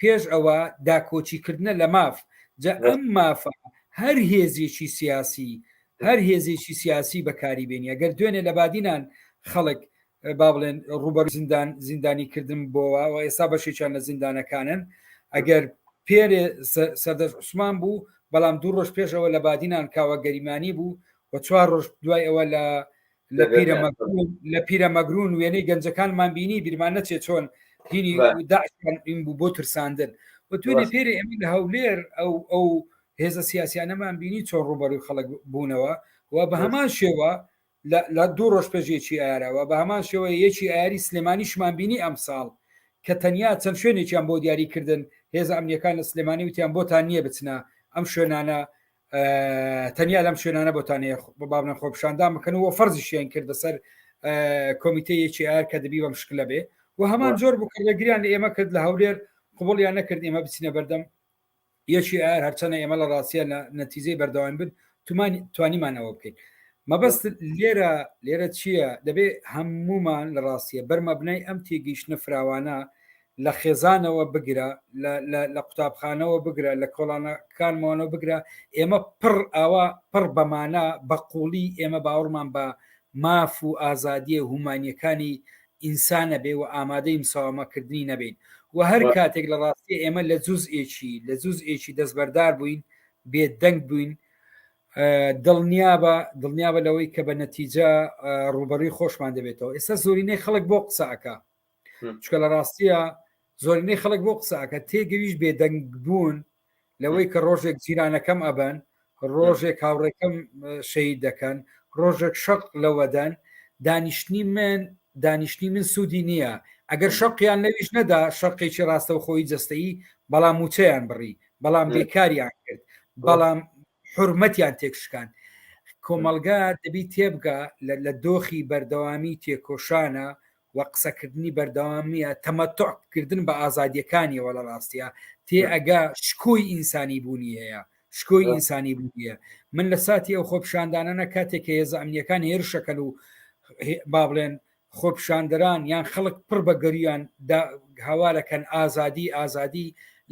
پێش ئەوە داکۆچیکردنە لە ماف جا ئەم مافە هەر هێزێکی سیاسی هەر هێزێکی سیاسی بەکاری بێنی ئەگەر دوێنێ لە بادینان خەڵک با بڵێن ڕوبەر زیندان زیندانی کردن بۆەوە و ئێستا بەشێکیان لە زیندانەکانن ئەگەر پێرێ سەردەشت عوسمان بوو بەڵام دوو ڕۆژ پێشەوە لە بادینان کاوە گەریمانی بوو و چوار ڕۆژ دوای ئەوە لە لە پیرەمەگرون لە پیرەمەگرون وێنەی گەنجەکانمان بینی بیرمان نەچێت چۆن هینی داعشیان این بوو بۆ ترساندن و توێنێ پێرێ ئێمە لە هەولێر ئەو ئەو هێزە سیاسیانەمان بینی چۆن ڕوبەروی خەڵک بوونەوە و بە هەمان شێوە لە دوو ڕۆژ پێش یەکی ئایارەوە بە هەمان شێوە یەکی ئایاری سلێمانیشمان بینی ئەمساڵ کە تەنیا چەند شوێنێکیان بۆ دیاری کردن هێزە ئەمنیەکان لە سلێمانی وتیان بۆتان نییە بچنە ئەم شوێنانە تەنیا لەم شوێنانە بۆتان هەیە بابنە خۆپشاندان بکەن و فەرزیشیان کرد بەسەر کۆمیتەی یەکی ئایار کە دەبی بەم شکلە بێ و هەمان جۆر بوو کە ڕێگریان لە ئێمە کرد لە هەولێر قبوڵیان نەکرد ئێمە بچینە بەردەم یەکی ئایار هەرچەنە ئێمە لە ڕاستیە لە نەتیجەی بەردەوام بن توانیمان ئەوە بکەین مەبەست لێرە لێرە چییە دەبێ هەمومان لە ڕاستیە بەرمەبنای ئەم تێگەیشتنە فراوانە لە خێزانەوە بگرە لە قوتابخانەوە بگرە لە کۆڵانەکانمانەوە بگرە ئێمە پڕ ئاوا پڕ بەمانە بە قوڵی ئێمە باوەڕمان بە ماف و ئازادیە هومانیەکانی ئینسانە بێ و ئامادەی مساوامەکردنی نەبین و هەر کاتێک لە ڕاستی ئێمە لە جوزئێکی لە جوزئێکی دەستبەردار بووین بێ دەنگ بووین دڵنیابە دڵنیابە لەوەی کە بە نەتیجە ڕوبەڕووی خۆشمان دەبێتەوە ئێستا زۆرینەی خەڵک بۆ قسە ئەکا چکە لە ڕاستیە زۆرینەی خەڵک بۆ قسە ئەکە تێگەویش بێدەنگ بوون لەوەی کە ڕۆژێک جیرانەکەم ئەبەن ڕۆژێک هاوڕێکەم شەید دەکەن ڕۆژێک شەق لەوەدەن دانیشتنی من دانیشتنی من سوودی نییە ئەگەر شەقیان لەویش نەدا شەقێکی ڕاستەوخۆی جەستەیی بەڵام موچەیان بڕی بەڵام بێکاریان کرد بەڵام حرمەتیان تێکشکان کۆمەلگا دەبی تێبگا لە دۆخی بەردەوامی تێکۆشانە و قسەکردنی بەردەوامیە تەمەتع کردن بە ئازادیەکانیەوە لە ڕاستە تێ ئەگا شکۆی ئینسانی بوونی هەیە شکۆی ئینسانی بوونیە من لە ساتی ئەو خۆپشاندانە کاتێک کە هێزە ئەمنیەکان هێرشەکەن و با بڵێن خۆپشاندەران یان خەڵک پڕ بە گەریان هاوارەکەن ئازادی ئازادی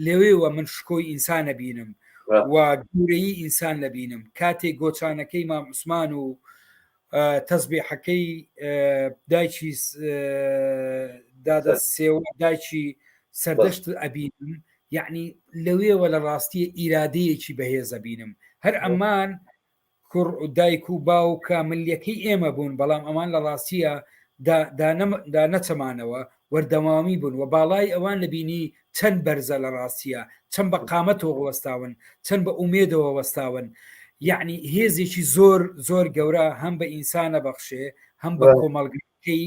لەوێوە من شکۆی ئینسان نەبینم و گەورەیی ئینسان نەبینم کاتێک گۆچانەکەی مام عوسمان و تەزبیحەکەی دایکی دادە سێوە دایکی سەردەشت ئەبینم یعنی لەوێوە لە ڕاستیە ئیرادەیەکی بەهێزە بینم هەر ئەمان کوڕ و دایک و باوکە ملیەکەی ئێمە بوون بەڵام ئەمان لە ڕاستیە دا نەچەمانەوە وەردەوامی بوون و باڵای ئەوان لەبینی چەند بەرزە لە ڕاستیە چەند بە قامەتەوە وەستاون چەند بە ئومێدەوە وەستاون یعنی هێزێکی زۆر زۆر گەورە هەم بە ئینسانە بەخشێ هەم بە کۆمەڵگەکەی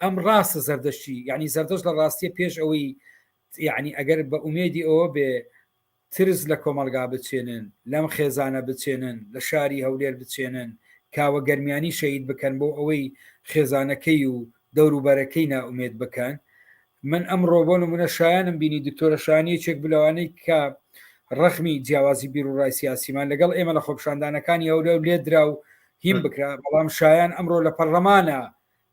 ئەم ڕاستە زەردەشتی یعنی زەردەشت لە ڕاستیە پێش ئەوەی یعنی ئەگەر بە ئومێدی ئەوە بێ ترس لە کۆمەڵگا بچێنن، لەم خێزانە بچێنن، لە شاری هەولێر بچێنن، کاوە گەرمیانی شەهید بکەن بۆ ئەوەی خێزانەکەی و دەوروبەرەکەی نائومێد بکەن. من ئەمڕۆ بۆ نمونە شایانم بینی دکتۆرە شایان یەکێک بوو لەوانەی کە ڕەخمی جیاوازی بیروڕای سیاسیمان لەگەڵ ئێمە لە خۆپیشاندانەکانی هەولێر لێدرا و هیم بکرا، بەڵام شایان ئەمڕۆ لە پەرلەمانە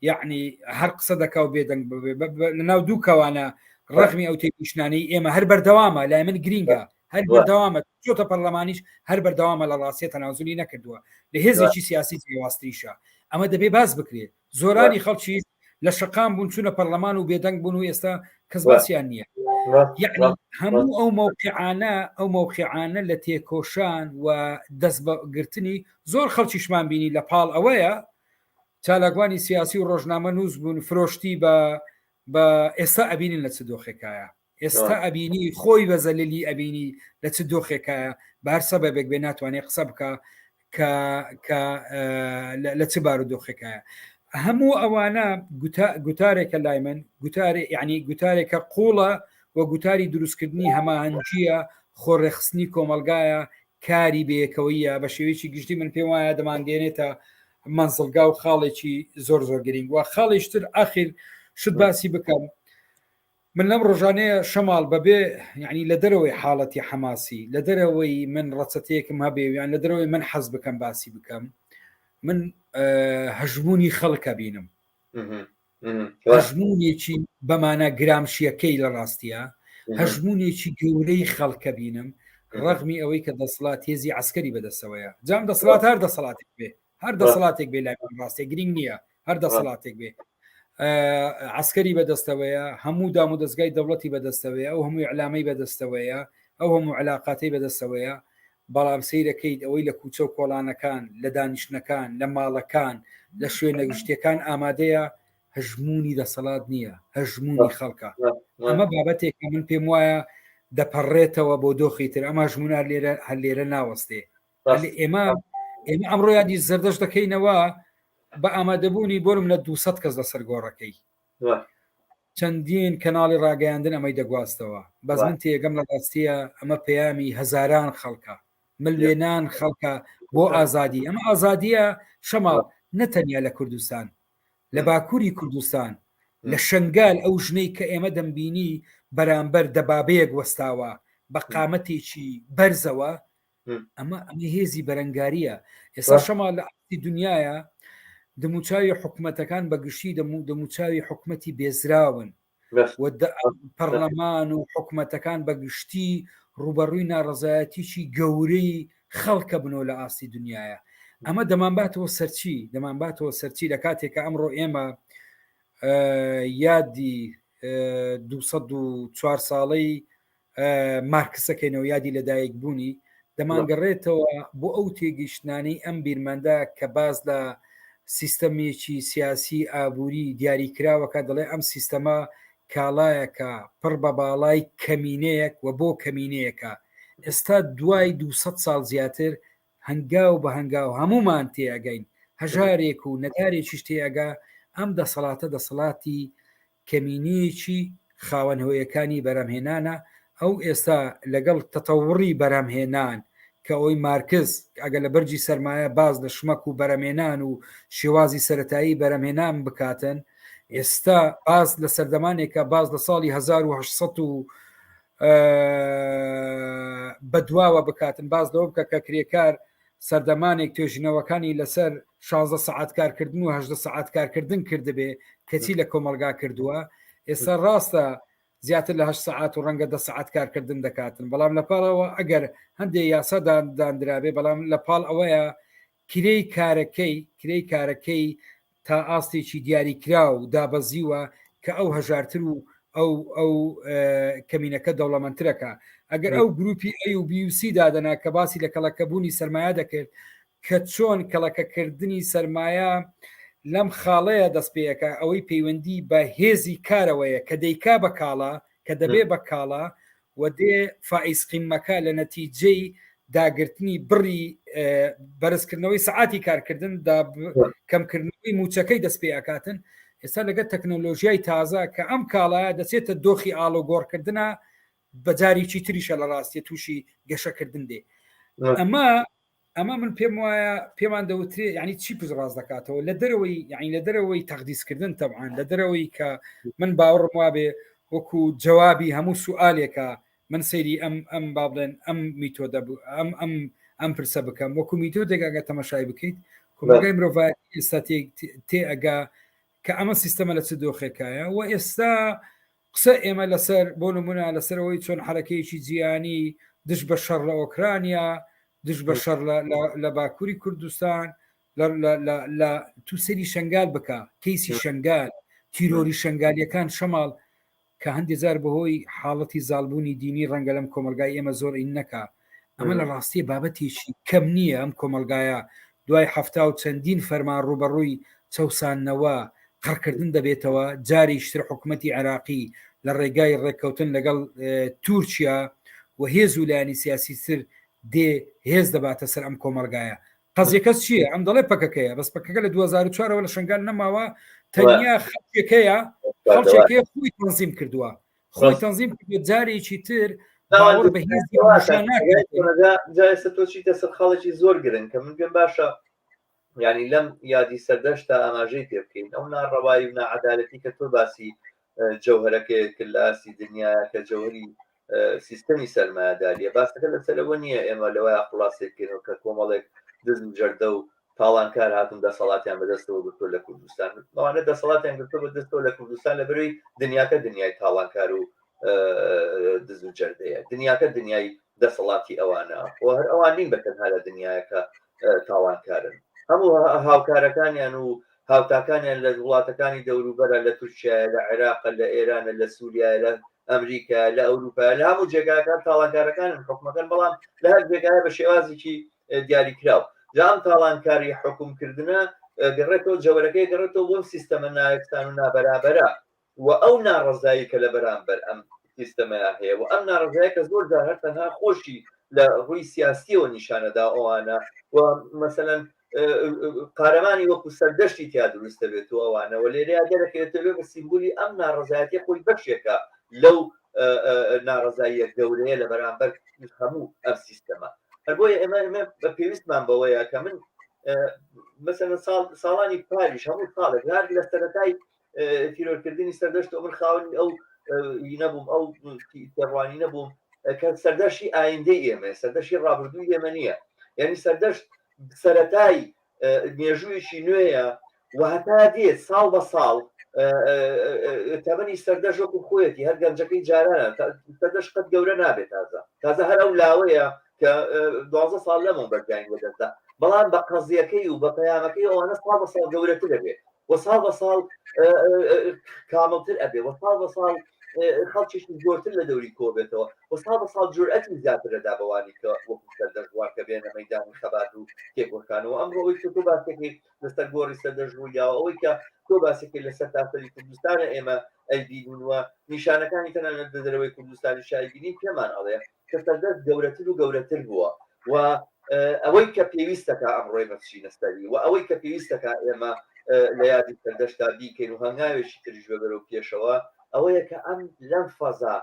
یەعنی هەر قسە دەکا و بێدەنگ ببێ لەناو دوو کەوانە ڕەخمی ئەو تێگەیشتنانەی ئێمە هەر بەردەوامە لای من گرینگە هەر بەردەوامە چۆتە پەرلەمانیش هەر بەردەوامە لە ڕاستیە تەنازولی نەکردووە لە هێزێکی سیاسی جیاوازتریشە ئەمە دەبێ باس بکرێت زۆرانی خەڵکی لە شەقام بوون چوونە پەرلەمان و بێدەنگ بوون و ئێستا کەس باسییان نییە یعنی هەموو ئەو مەوقعانە ئەو مەوقعانە لە تێکۆشان و دەست بەگرتنی زۆر خەڵکیشمان بینی لە پاڵ ئەوەیە چالاکوانی سیاسی و ڕۆژنامە نووس بوون فرۆشتی بە بە ئێستا ئەبینین لە چ دۆخێکایە ئێستا ئەبینی خۆی بە زەللی ئەبینی لە چ دۆخێکایە بە هەر سەبەبێک بێ ناتوانێت قسە بکە کە کە لە چ بارودۆخێکایە. هەموو ئەوانە گوتارێکە لای من گوتارێ یعنی گوتارێکە قوڵە و گوتاری دروستکردنی هەماهەنگیە خۆڕێخستنی کۆمەلگایە کاری بەیەکەوەیە بە شێوەیەکی گشتی من پێم وایە دەمانگەێنێتە مەنزڵگا و خاڵێکی زۆر زۆر گرنگ و خاڵیشتر ئاخیر شت باسی بکەم من لەم ڕۆژانەیە شەماڵ بەبێ یعنی لە دەرەوەی حاڵەتی حەماسی لە دەرەوەی من ڕەچەتەیەکم هەبێ یان لە دەرەوەی من حەز بکەم باسی بکەم من هەژمونی خەڵکە بینم هەژمونێکی بەمانە گرامشیەکەی لە ڕاستیە هەژمونێکی گەورەی خەڵکە بینم ڕەغمی ئەوەی کە دەسەڵات هێزی عسکەری بەدەستەوەیە جام دەسەڵات هەر دەسەڵاتێک بێ هەر دەسەڵاتێک بێ لای من ڕاستە گرنگ نییە هەر دەسەڵاتێک بێ عسکەری بەدەستەوەیە هەموو دام و دەستگای دەوڵەتی بەدەستەوەیە ئەو هەموو ئەلامی بەدەستەوەیە ئەو هەموو علااقاتی بەدەستەوەیە بەڵام سیرەکەیت ئەوەی لە کوچە و کۆڵانەکان لە دانیشتنەکان لە ماڵەکان لە شوێنە گشتیەکان ئامادەیە هەژمونی دەسەڵات نییە هەژمونی خەڵکە ئەمە بابەتێکە من پێم وایە دەپەڕێتەوە بۆ دۆخی تر ئەمە ژمونار لێرە هەر لێرە ناوەستێ ئێمە ئێمە ئەمڕۆ یادی زەردەش دەکەینەوە بە ئامادەبوونی بۆرم لە 200 کەس لەسەر گۆڕەکەی چەندین کەناڵی ڕاگەیاندن ئەمەی دەگواستەوە بەس من تێگەم لە ڕاستیە ئەمە پەیامی هەزاران خەڵکە ملوێنان خەڵکە بۆ ئازادی ئەمە ئازادیە شەماڵ نەتەنیا لە کوردستان لە باکووری کوردستان لە شنگال ئەو ژنەی کە ئێمە دەمبینی بەرامبەر دەبابەیەک وەستاوە بە قامەتێکی بەرزەوە ئەمە ئەمە هێزی بەرەنگاریە ئێستا شەما لە ئاستی دنیاە دەموچاوی حکوومەتەکان بە گشتی دەمو دەموچاوی حکوومەتی بێزراون پەرلەمان و حکوومەتەکان بە گشتی ڕوبەڕووی ناڕزایەتیی گەورەی خەڵکە بنەوە لە ئاستی دنیاە ئەمە دەمانباتەوە سەرچی دەمانباتەوە سەرچی لە کاتێکە ئەمڕۆ ئێمە یادی 204 ساڵەی مارکسەکەینەوە یادی لەدایک بوونی دەمانگەڕێتەوە بۆ ئەو تێگەیشتنانەی ئەم بیرمەندە کە باز لە سیستەمێکی سیاسی ئابووری دیاریکراوەکە دەڵێ ئەم سیستەمە کاڵایەکە پڕ بە باڵای کەمینەیەک و بۆ کەمینەیەکە ئێستا دوای 200 ساڵ زیاتر هەنگاو بە هەنگاو هەمومان تێئەگەین هەژارێک و نەدارێکیش تێئەگا ئەم دەسەڵاتە دەسەڵاتی کەمینەیەکی خاوەن هۆیەکانی بەرهەمهێنانە، ئەو ئێستا لەگەڵ تەتەوڕی بەرهەمهێنان کە ئەوی مارکس ئەگەر لە بەرگی سەرمایە باس لە شمەک و بەرهەمێنان و شێوازی سەتایی بەرهەمهێنان بکاتن ئێستا باس لە سەردەمانێکە باس لە ساڵی 1900 و بەدواوە بکاتن باس لەوە بکە کە کرێکار سەردەمانێک توێژینەوەکانی لەسەر 16 سەعات کارکردن و 18 سەعات کارکردن کردبێ کەچی لە کۆمەلگا کردووە ئێستا ڕاستە زیاتر لە 8 سەعات و ڕەنگە دە سەعات کارکردن دەکاتن بەڵام لە پاڵەوە ئەگەر هەندێک یاسا داندرابێ بەڵام لە پاڵ ئەوەیە کرێی کارەکەی کرێی کارەکەی تا ئاستێکی دیاریکراو دابەزیوە کە ئەو هەژارتر و ئەو ئەو کەمینەکە دەوڵەمەندترەکە ئەگەر ئەو گروپی ئەی و بی و سی دادەنا کە باسی لە کەڵەکەبوونی سەرمایە دەکرد کە چۆن کەڵەکەکردنی سەرمایە لەم خاڵەیە دەست پێەکە ئەوەی پەیوەندی بە هێزی کارەوەیە کە دەیکا بە کاڵا کە دەبێ بە کاڵا و دێ فائیز قیمەکە لە نەتیجەی داگرتنی بڕی بەرزکردنەوەی سەعاتی کارکردن دا کەمکردنەوەی موچەکەی دەست پێ ئەکاتن ئێستا لەگەر تەکنۆلۆژیای تازە کە ئەم کاڵایە دەچێتە دۆخی ئاڵۆگۆڕکردە بەجارێکی تریشە لە ڕاستیە تووشی گەشەکردن دێ ئەمە ئەمە من پێم وایە پێمان دەوترێ یعنی چی پشت ڕاست دەکاتەوە لە دەرەوەی یعنی لە دەرەوەی تەقدیسکردن تەبعاان لە دەرەوەی کە من باوەڕم وابێ وەکو جوابی هەموو سوالێکە من سەیری ئەم ئەم با بڵێن ئەم میتۆدە ئەم ئەم ئەم پرسە بکەم وەکو میتۆدێک ئەگە تەمەشای بکەیت کۆمەڵگای مرۆڤایەتی ئێستا تێ ئەگا کە ئەمە سیستەمە لە چ دۆخێکایە و ئێستا قسە ئێمە لەسەر بۆ نمونە لەسەر ئەوەی چۆن حرەکەیەکی جیهانی دژ بە شەڕ لە ئۆکرانیا دژ بە شەڕ لە باکووری کوردستان لە تو سەری شنگال بکە کەیسی شنگال تیرۆری شنگالیەکان شەماڵ کە هەندێک جار بەهۆی حاڵەتی زاڵبوونی دینی ڕەنگە لەم کۆمەلگای ئێمە زۆر ئین نەکا ئەمە لە ڕاستیە بابەتێکی کەم نییە ئەم کۆمەلگایە دوای حەفتا و چەندین فەرمان ڕووبەڕووی چەوساندنەوە، قڕکردن دەبێتەوە، جارێکی تر حکومەتی عێراقی لە ڕێگای ڕێککەوتن لەگەڵ تورکیا و هێز و لایەنی سیاسی تر دێ هێز دەباتە سەر ئەم کۆمەڵگایە. قەزیەکە چییە ئەم دەڵێ پەکەکەیە بەس پەکەکە لە 2004ەوە لە شنگال نەماوە تەنیا خەڵکێکەیە خەڵکێکەیە خۆی تەنزیم کردووە خۆی تەنزیم کردووە جارێکی تر باوەڕ بە هێزی جایسە تۆ چیتە سەر خاڵێکی زۆر گرنگ کە من پێم باشە ینی لەم یادی سەردەشتا ئاماژەی پێ بکەین ئەو ناڕەوایی و ناعەدالەتی کە تۆ باسی جەوهرەکەی کرد لە ئاستی دنیاە کە جەوهری سیستەمی سەرمایەداریە باسەکە لەسەرەوە نییە ئێمە لەوەیە خلاصێک بکەینەوە کە کۆمەڵێک دز و جەردە و تاڵانکار هاتون دەسەڵاتیان بەدەستەوە گرتووە لە کوردستان ئەوانە دەسەڵاتیان گرتووە بەدەستەوە لە کوردستان لە بەروی دنیاکە دنیای تاڵانکار و دز و جەردەیە دنیاکە دنیای دەسەڵاتی ئەوانە و هەر ئەوان نین بە تەنها لە دنیاکە تاوانکارن هەموو هاوکارەکانیان و هاوتاکانیان لە وڵاتەکانی دەوروبەرە لە تورکیا لە عێراق لە ئێرانە لە سووریا لە ئەمریکا لە ئەوروپا لە هەموو جێگاکان تاڵانکارەکانن حکومەکەن بەڵام لە هەر جێگایە بە شێوازێکی دیاریکراو جا ئەم تاڵانکاری حکومکردنە گەڕێتەوە جەوەرەکەی گەڕێتەوە بۆم سیستەمە نایەکسان و نابەرابەرە و ئەو ناڕەزایی کە لە بەرامبەر ئەم سیستەمەیا هەیە و ئەم ناڕەزایە کە زۆر جار هەر تەنها خۆشی لە ڕووی سیاسیەوە نیشانەدا ئەوانە و مەسەلەن قارەمانی وەکو سەردەشتی تیا دروست دەبێت و ئەوانە و لێرەیا دەرەکەوێتەوە بێ بە سیمبولی ئەم ناڕەزایەتی خۆی بەشێکە لەو ناڕەزاییە گەورەیە لە بەرامبەر هەموو ئەم سیستەمە هەر بۆیە ئێمە ئێمە بە پێویستمان بەوەیە کە من مەسەلەن ساڵ ساڵانی پاریش هەموو ساڵێک هەر لە سەرەتای تیرۆرکردنی سەردەشت من خاوەنی ئەو نەبووم ئەو تێڕوانی نەبووم کە سەردەشی ئایندەی ئێمە سەردەشی ڕابردووی ئێمە نییە یعنی سەردەشت سەتای مێژوویەکی نوێیە و هەتا دێت ساڵ بە ساڵ تەمەنی سەردەش وەکو خۆیەتی هەر گەنجەکەی جارانە سەردەش قەت گەورە نابێت تازە تازە هەر ئەو لاوەیە کە دوازە ساڵ لەمەوبەر گیانی لەدەستدا بەڵام بە قەزیەکەی و بە پەیامەکەی ئەوانە ساڵ بە ساڵ گەورەتر دەبێت و ساڵ بە ساڵ کامڵتر ئەبێ و ساڵ بە ساڵ خەڵکیشی زۆرتر لە دەوری کۆبێتەوە و ساڵ بە ساڵ جورئەتی زیاتر دەدا بەوانی کە وەکو سەردەشت کە بێنە مەیدانی خەبات و تێکۆشانەوە ئەمڕۆ ئەوەی کە تۆ باسەکەی لەسەر گۆڕی سەردەشت ڕوویداوە ئەوەی کە تۆ باسەکەی لەسەر تاسەری کوردستانە ئێمە ئەیبینین و نیشانەکانی تەنانەت لە دەرەوەی کوردستانی شایبینین پێمان ئەڵێ کە سەردەشت گەورەتر و گەورەتر بووە و ئەوەی کە پێویستەکە ئەمڕۆ ئێمە بچینە سەری و ئەوەی کە پێویستەکە ئێمە لە یادی سەردەشتا بیکەین و هەنگاوێکی تریش بە بەرەو پێشەوە ئەوەیە کە ئەم لەم فەزا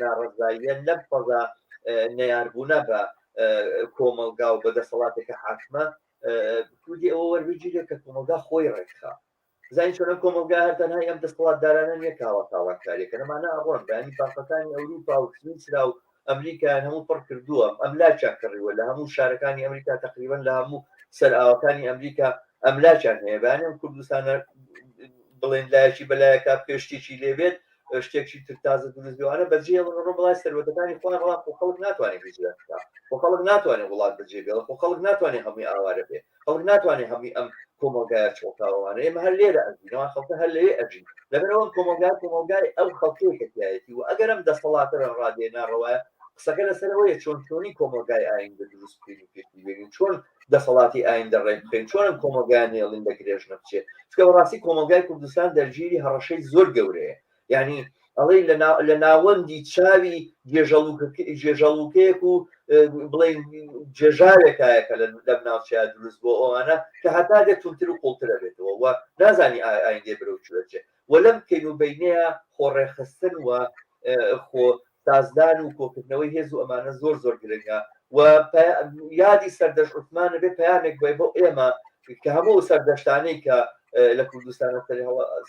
ناڕەزاییە لەم فەزا نەیاربوونە بە کۆمەڵگا و بە دەسەڵاتێکە حاکمە سوودی ئەوە وەربگیرێت کە کۆمەڵگا خۆی ڕێکخا زانی چۆن ئەم کۆمەڵگا هەر تەنها ئەم دەسەڵاتدارانە نییە کاوە تاوانکاریەکە ئەمانە ئەڕۆن بەیانی بانقەکانی ئەوروپا و سویسرا و ئەمریکایان هەموو پڕ کردووە ئەملاکیان کڕیوە لە هەموو شارەکانی ئەمریکا تقریبا لە هەموو سەرئاوەکانی ئەمریکا ئەملاکیان هەیە بەیانی ئەم کوردستانە بڵێن لایەکی بەلایەکە پێشتێکی لێبێت شتێکی تر تازە دروست بێوانە بەجێ ڕۆ بڵای سەروەتەکانی خۆیان بەڵام خۆ خەڵک ناتوانێت هیجرەت بکا خۆ خەڵک ناتوانێت وڵات بەجێ بێڵێ خۆ خەڵک ناتوانێت هەمووی ئاوارە بێ خەڵک ناتوانێت هەمووی ئەم کۆمەڵگایە چۆڵکاوانە ئێمە هەر لێرە ئەژین ئەوان خەڵکە هەر لەوێ ئەژین لەبەرئەوە ئەم کۆمەڵگا کۆمەڵگای ئەو خەڵکەیە کە تیایەتی و ئەگەر ئەم دەسەڵاتە لەم ڕادەیە ناڕەوایە قسەکە لەسەر ئەوەیە چۆن چۆنی کۆمەڵگای ئایندە دروست بکەین و پێکی بێنین چۆن دەسەڵاتی ئایندە ڕێک بخەین چۆن ئەم کۆمەڵگایە نێڵین لە گرێژنە بچێت چونکە بەڕاستی کۆمەڵگای کوردستان دەرگیری هەڕەشەی زۆر گەورەیە یعنی ئەڵێ لە ناوەندی چاوی گێژەڵوکەیەک و بڵێن جێژاوێکایەکە لەم ناوچەیە دروست بۆ ئەوانە کە هەتا دێت تونتر و قوڵترە بێتەوە و نازانی ئایندێ بەرەو کوێ و لەم کەین و بینەیە خۆڕێخستن و خۆ سازدان و کۆکردنەوەی هێز و ئەمانە زۆر زۆر گرنگە و یادی سەردەشت عوسمانە بێ پەیامێک بێ بۆ ئێمە کە هەموو سەردەشتانەی کە لە کوردستانە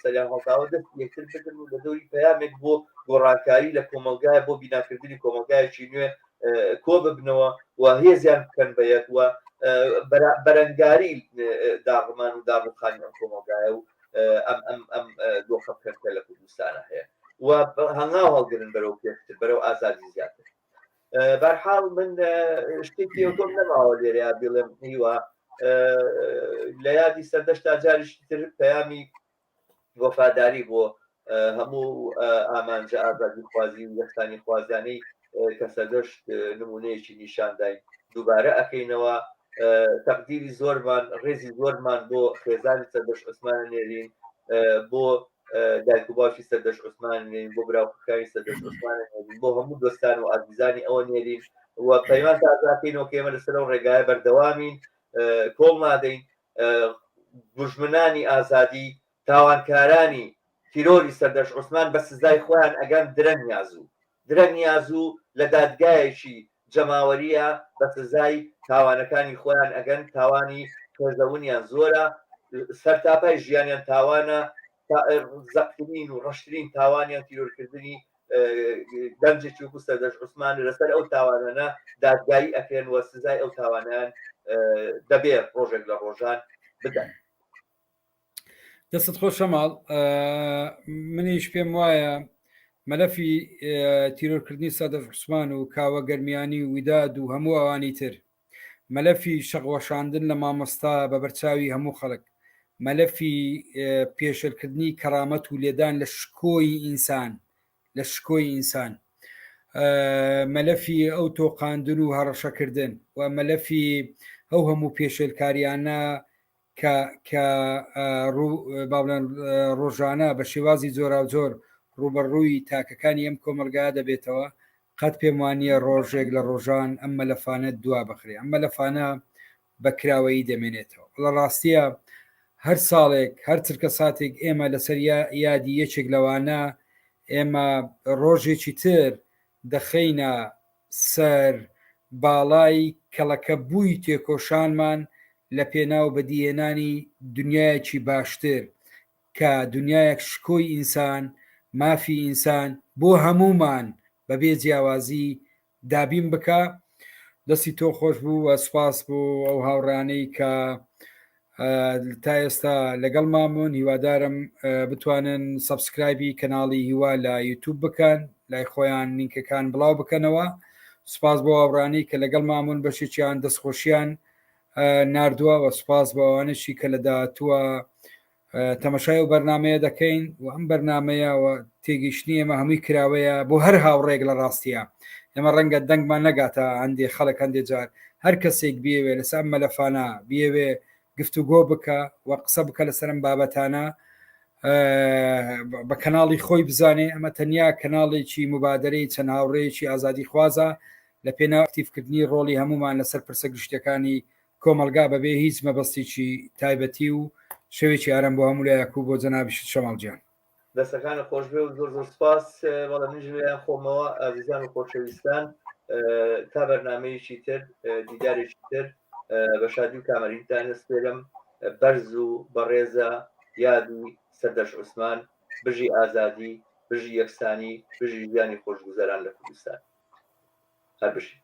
سەریان هەڵداوە دەست یەکتر بگرن و لە دەوری پەیامێک بۆ گۆڕانکاری لە کۆمەلگای بۆ بیناکردنی کۆمەلگایەکی نوێ کۆ ببنەوە و هێزیان بکەن بە یەک و بەرەنگاری داڕمان و داڕوخانی ئەم کۆمەلگایە و ئەم ئەم ئەم دۆخە بکەن کە لە کوردستانە هەیە و هەنگاو هەڵگرن بەرەو پێشتر بەرەو ئازادی زیاتر بەرحاڵ من شتێکی ئەوتۆم نەماوە لێرەیا بڵێم هیوا لە یادی سەردەشتا جاریشی تر پەیامی وەفاداری بۆ هەموو ئامانجە ئازادی خوازی و یەکسانی خوازیانەی کە سەردەشت نمونەیەکی نیشانداین دووبارە ئەکەینەوە تەقدیری زۆرمان ڕێزی زۆرمان بۆ خێزانی سەردەشت عوسمانە نێرین بۆ دایک و. باوکی سەردەشت عوسمان نێرین، بۆ برا و خوشکانی سەردەشت عوسمان نێرین، بۆ هەموو دۆستان و ئازیزانی ئەوە نێرین و پەیمان تازاکەینەوە کە ئێمە لەسەر ئەو ڕێگایە بەردەوامین، کۆڵ نادەین. دوژمنانی ئازادی، تاوانکارانی تیرۆری سەردەشت عوسمان بە سزای خۆیان ئەگەن درەنگ یا زوو. درەنگ یا زوو لە دادگایەکی جەماوەرییە بە سزای تاوانەکانی خۆیان ئەگەن، تاوانی قێزەونیان زۆرە، سەرتاپای ژیانیان تاوانە، زەقترین و ڕەشترین تاوانیان تیرۆرکردنی گەنجێکی وەکو سەردەشت عوسمان لەسەر ئەو تاوانانە دادگایی ئەکرێن و سزای ئەو تاوانیان دەبێ ڕۆژێک لە ڕۆژان بدەن. دەستت خۆش شەماڵ منیش پێم وایە مەلەفی تیرۆرکردنی سەدەف عوسمان و کاوە گەرمیانی و وداد و هەموو ئەوانی تر مەلەفی شەقوەشاندن لە مامۆستا بە بەرچاوی هەموو خەڵک مەلەفی پێشلکردنی کەرامەت و لێدان لە شکۆی ئینسان لە شکۆی ئینسان مەلەفی ئەو تۆقاندن و هەڕەشەکردن و مەلەفی ئەو هەموو پێشێلکاریانە کە کە با بڵێن ڕۆژانە بە شێوازی جۆراوجۆر ڕووبەڕووی تاکەکانی ئەم کۆمەڵگا دەبێتەوە قەت پێم وانییە ڕۆژێک لە ڕۆژان ئەم مەلەفانە دوا بخرێ ئەم مەلەفانە بە کراوەیی دەمێنێتەوە لە ڕاستیە هەر ساڵێک هەر چرکە ساتێک ئێمە لەسەر یادی یەکێک لەوانە ئێمە ڕۆژێکی تر دەخەینە سەر باڵای کەڵەکەبووی تێکۆشانمان لە پێناو بەدیهێنانی دنیایەکی باشتر کە دنیایەک شکۆی ئینسان، مافی ئینسان بۆ هەموومان بەبێ جیاوازی دابین بکا. دەستی تۆ خۆش بوو و سوپاس بۆ ئەو هاوڕێیانەی کە تا ئێستا لەگەڵمان بوون هیوادارم بتوانن subscribe ی کەناڵی هیوا لە یوتوب بکەن لای خۆیان لینکەکان بڵاو بکەنەوە سوپاس بۆ هاوڕانی کە لەگەڵمان بوون بەشێکیان دەستخۆشیان نردووە و سوپاس بۆ ئەوانەشی کە لە داهاتووە تەمەشای ئەو بەرنمەیە دەکەین و ئەم بەرنمەیە و تێگەیشتنی ئێمە هەمووی کراوەیە بۆ هەر هاوڕێک لە ڕاستیە ئێمە ڕەنگە دەنگمان نەگاتە هەندێ خەڵک هەندێ جار هەر کەسێک بیەوێ لەسەر ئەم مەلەفانە بیەوێ گفتوگۆ بکە و قسە بکە لەسەر ئەم بابەتانە بە کەناڵی خۆی بزانێ ئەمە تەنیا کەناڵێکی مبادرەی چەند هاوڕێیەکی ئازادی خوازە لە پێناو ئەکتیڤکردنی ڕۆڵی هەمومان لەسەر پرسە گشتیەکانی کۆمەڵگا بەبێ هیچ مەبەستێکی تایبەتی و شەوێکی ئارام بۆ هەموو لایەک و بۆ جەنابیشت شەماڵ گیان. دەستەکانت خۆشبێ و زۆر زۆر سپاس. بەڵێ منیش لەلایەن خۆمەوە ئازیزان و خۆشەویستان تا بەرنامەیەکی تر دیدارێکی تر بە شادی و کامەرینتان ئەسپێرم. بەرز و بەڕێزە یادی سەردەشت عوسمان. بژی ئازادی، بژی یەکسانی، بژی ژیانی خۆشگوزەران لە کوردستان. هەر بژین.